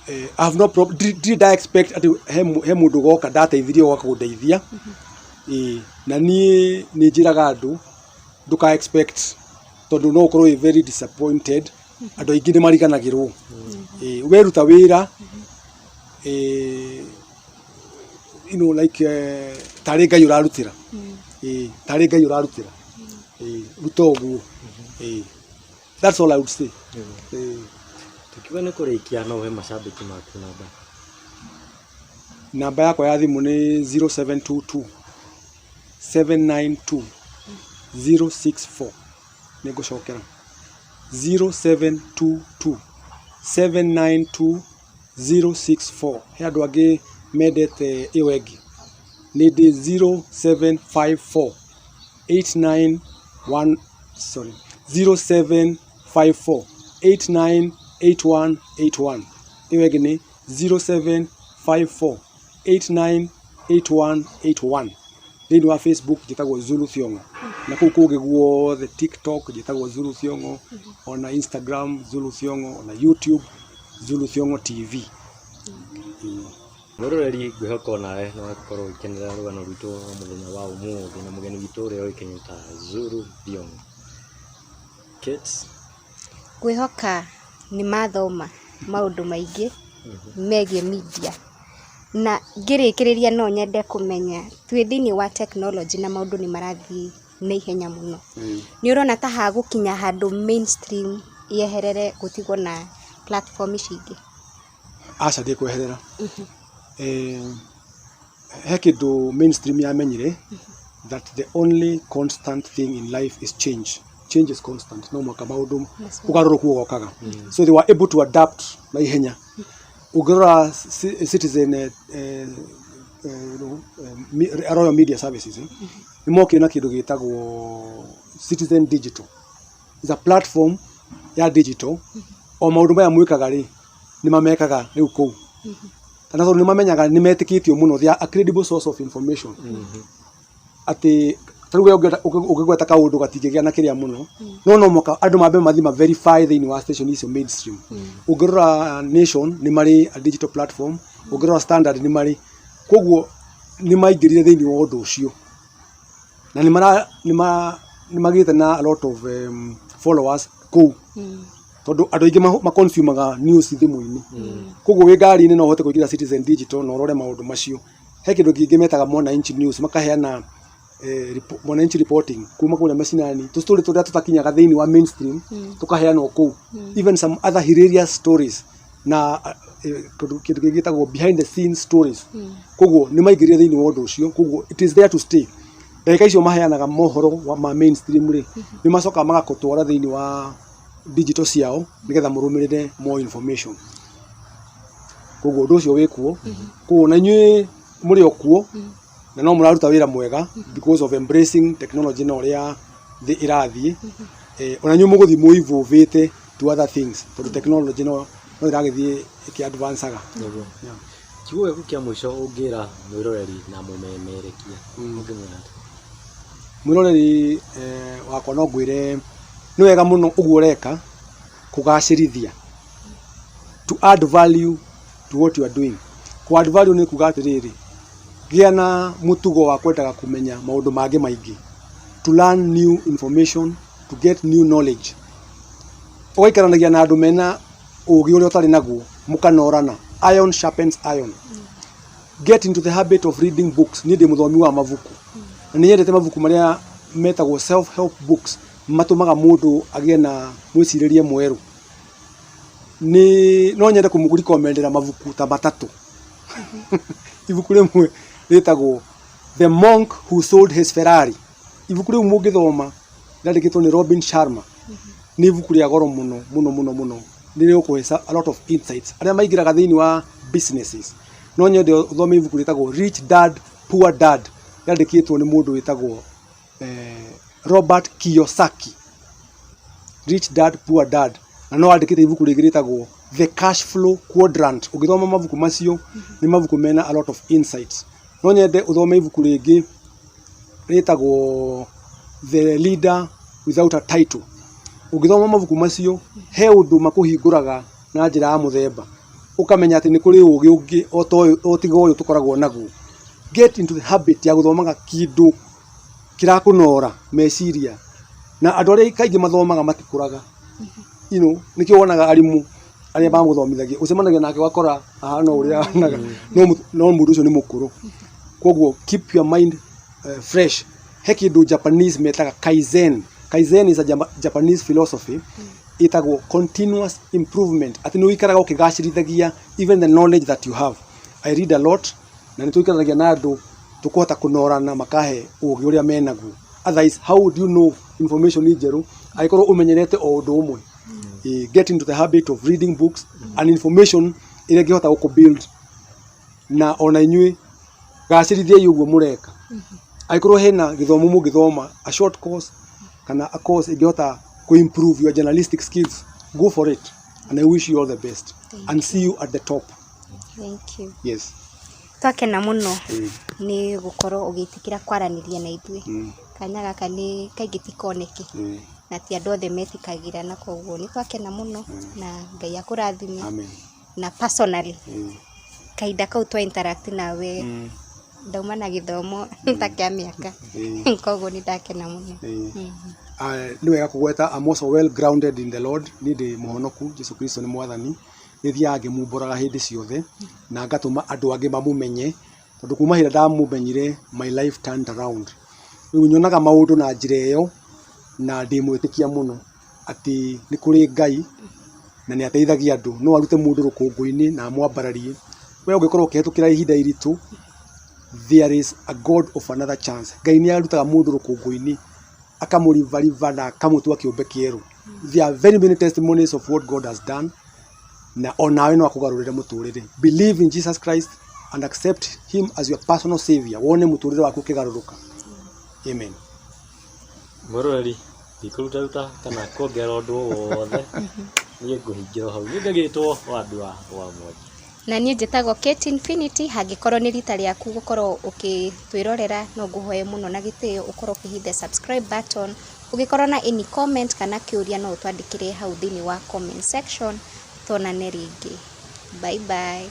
I have no problem, ndirĩ nda expect atĩ he mũndũ ũgoka ndateithirie ũgoka kũndeithia. Ĩĩ, na niĩ nĩ njĩraga andũ ndũka expect, tondũ no ũkorwo wĩ very disappointed. Andũ aingĩ nĩ mariganagĩrwo. Ĩĩ, weruta wĩra, like tarĩ Ngai ũrarutĩra. Ĩĩ, tarĩ Ngai ũrarutĩra. Ĩĩ, ruta ũguo. Ĩĩ, that's all I would say. Ĩĩ. Tukiuga nĩ kũrĩkia, no ũhe macambĩki maku namba. Namba yakwa ya thimũ nĩ 0722 792 064. Nĩ ngũcokera, 0722 792 064. He andũ angĩ mendete ĩyo ĩngĩ, nĩ ndĩ 0754 891, sorry, 0754 898181. Ĩyo ĩngĩ nĩ 0754 898181. Thĩinĩ wa Facebook njĩtagwo Zulu Thiong'o, na kũu kũngĩ guothe, TikTok njĩtagwo Zulu Thiong'o, ona Instagram Zulu Thiong'o, ona YouTube Zulu Thiong'o TV. Mwĩroreri, ngwĩhoka onawe nĩ wakorwo ũgĩkenerera rũgano rwitũ rwa mũthenya wa ũmũthĩ na mũgeni witũ ũrĩa ũĩkaine ta Zulu Thiong'o. Kate? Ngwĩhoka nĩ mathoma maũndũ maingĩ megiĩ media. Na ngĩrĩkĩrĩria no nyende kũmenya twĩ thĩinĩ wa tekinoronjĩ na maũndũ nĩ marathiĩ na ihenya mũno. Nĩ ũrona ta hagũkinya handũ mainstream yeherere gũtigwo na platform ici ingĩ? Aca, ndĩkweherera. He kĩndũ mainstream yamenyire, that the only constant thing in life is change. Change is constant. No mwaka maũndũ ũgarũrũku ũgokaga. So they were able to adapt na ihenya. Ũngĩrora Citizen, Royal Media Services, nĩ mokire na kĩndũ gĩtagwo Citizen Digital. Is a platform ya digital. O maũndũ maya mwĩkaga rĩ, nĩ mamekaga rĩu kũu. Na tondũ nĩ mamenyaga nĩ metĩkĩtio mũno, they are a credible source of information. Atĩ ta rĩu we ũngĩgweta kaũndũ gatingĩgĩa na kĩrĩa mũno, no mũhaka andũ mambe mathiĩ ma verify thĩinĩ wa station icio mainstream. Ũngĩrora Nation nĩ marĩ a digital platform, ũngĩrora Standard nĩ marĩ. Koguo nĩ maingĩrire thĩinĩ wa ũndũ ũcio. Na nĩ magĩte na a lot of followers kũu. Tondũ andũ aingĩ ma-consume-aga news thimũ-inĩ. Koguo wĩ ngari-inĩ no ũhote kũingĩra Citizen Digital na ũrore maũndũ macio. He kĩndũ kĩngĩ metaga Mwananchi News, makaheana Mwananchi reporting kuma kũrĩa macinani, tũ story tũrĩa tũtakinyaga thĩinĩ wa mainstream tũkaheanwo kũu. Even some other hilarious stories. Na kĩndũ kĩngĩ gĩtagwo behind the scenes stories. Koguo nĩ maingĩrire thĩinĩ wa ũndũ ũcio, koguo it is there to stay. Ndagĩka icio maheanaga mohoro ma mainstream rĩ, nĩ macokaga magakũtwara thĩinĩ wa digital ciao nĩgetha mũrũmĩrĩre more information. Koguo ũndũ ũcio wĩkuo. Koguo na inyuĩ mũrĩ o kuo na no mũraruta wĩra mwega because of embracing technology na ũrĩa thĩ ĩrathiĩ. Ona inyuĩ mũgũthiĩ mũevolvĩte to other things tondũ technology no ĩragĩthiĩ ĩkĩ advancaga. Nĩguo. Yeah. Kiugo gĩaku kĩa mũico ũngĩra mwĩroreri na mũmemerekia, ũngĩmwĩra atĩa? Mwĩroreri wakwa no ngwĩre nĩ wega mũno ũguo ũreka kũgacĩrithia, to add value to what you are doing. Kũ add value nĩ kuga atĩrĩrĩ, gĩa na mũtugo wa kwendaga kũmenya maũndũ mangĩ maingĩ, to learn new information, to get new knowledge. Ũgaikaranagia na andũ mena ũgĩ ũrĩa ũtarĩ naguo, mũkanorana. Iron sharpens iron. Get into the habit of reading books. Niĩ ndĩ mũthomi wa mabuku na nĩ nyendete mabuku marĩa metagwo self help books, matũmaga mũndũ agĩe na mwĩcirĩrie mwerũ. Nĩ no nyende kũmũrecommendera mabuku ta matatũ. Ibuku rĩmwe rĩtagwo The Monk Who Sold His Ferrari. Ibuku rĩu mũngĩthoma, rĩandĩkĩtwo nĩ Robin Sharma, nĩ ibuku rĩa goro mũno mũno mũno mũno, nĩ rĩgũkũhe a lot of insights. Arĩa maingĩraga thĩinĩ wa businesses, no nyende ũthome ibuku rĩtagwo Rich Dad Poor Dad, rĩandĩkĩtwo nĩ mũndũ wĩtagwo Robert Kiyosaki. Rich Dad Poor Dad. Na no andĩkĩte ibuku rĩngĩ rĩtagwo The Cash Flow Quadrant. Ũngĩthoma mabuku macio, nĩ mabuku mena a lot of insights. No nyende ũthome ibuku rĩngĩ rĩtagwo The Leader Without a Title. Ũngĩthoma mabuku macio, he ũndũ makũhingũraga na njĩra ya mũthemba, ũkamenya atĩ nĩ kũrĩ ũgĩ ũngĩ o ta ũyũ, o tiga ũyũ tũkoragwo naguo. Get into the habit ya gũthomaga kĩndũ kĩrakũnora meciria. Na andũ arĩa kaingĩ mathomaga matikũraga. Nĩkĩo wonaga arimũ arĩa mamũthomithagia, ũcemanagia nake ũgakora ahana o ũrĩa ahanaga, no mũndũ ũcio nĩ mũkũrũ. Koguo keep your mind fresh. He kĩndũ Japanese metaga kaizen. Kaizen is a Japanese philosophy ĩtagwo continuous improvement, atĩ nĩ ũikaraga ũkĩgacĩrithagia even the knowledge that you have. I read a lot na nĩ tũikaranagia na andũ tũkũhota kũnorana, makahe ũgĩ ũrĩa menaguo. Otherwise, how would you know information njerũ angĩkorwo ũmenyerete o ũndũ ũmwe? Get into the habit of reading books and information ĩrĩa ĩngĩhota gũkũ build. Na ona inyuĩ gacĩrithiai ũguo mũreka. Angĩkorwo hena gĩthomo mũngĩthoma, a short course kana a course ĩngĩhota kũ improve your journalistic skills, go for it, and I wish you all the best. Thank and see you at the top. Thank you. Yes. Twakena mũno nĩ gũkorwo ũgĩtĩkĩra kwaranĩria na ithuĩ. Kanya gaka nĩ kaingĩ ti koneki na ti andũ othe metĩkagĩra, na koguo nĩ twakena mũno na Ngai akũrathime. Amen. Na personally, kahinda kau twa interact nawe, ndauma na gĩthomo ta kĩa mĩaka, koguo nĩ ndakena mũno. Ah, nĩ wega kũgweta, I'm also well grounded in the Lord. Niĩ ndĩ mũhonoku, Jesu Kristo nĩ mwathani. Nĩ thiaga ngĩmumbũraga hĩndĩ ciothe na ngatũma andũ angĩ mamũmenye, tondũ kuma hĩndĩ ndamũmenyire, my life turned around. Rĩu nyonaga maũndũ na njĩra ĩyo na ndĩ mwĩtĩkia mũno atĩ nĩ kũrĩ Ngai na nĩ ateithagia andũ. No arute mũndũ rũkũngũ-inĩ na amwambararie. We ũngĩkorwo ũkĩhĩtũkĩra ihinda iritũ, there is a God of another chance. Ngai nĩ arutaga mũndũ rũkũngũ-inĩ, akamũribariba na akamũtua kĩũmbe kĩerũ. There are very many testimonies of what God has done, na onawe no akũgarũrĩre mũtũrĩre. Believe in Jesus Christ and accept him as your personal savior, wone mũtũrĩre waku ũkĩgarũrũka. Amen. Mwĩroreri, ndikũrutaruta kana kuongerera ũndũ o wothe, niĩ ngũhingĩra hau. Niĩ ngagĩtwo Wandua wa Mwangi. Na niĩ njĩtagwo Kate Infinity. Hangĩkorwo nĩ rita rĩaku gũkorwo ũkĩtwĩrorera, no ngũhoe mũno na gĩtĩo ũkorwo ũkĩhitha subscribe button. Ũngĩkorwo na any comment kana kĩũria, no ũtwandĩkĩre hau thĩinĩ wa comment section. Tuonane rĩngĩ, bye bye.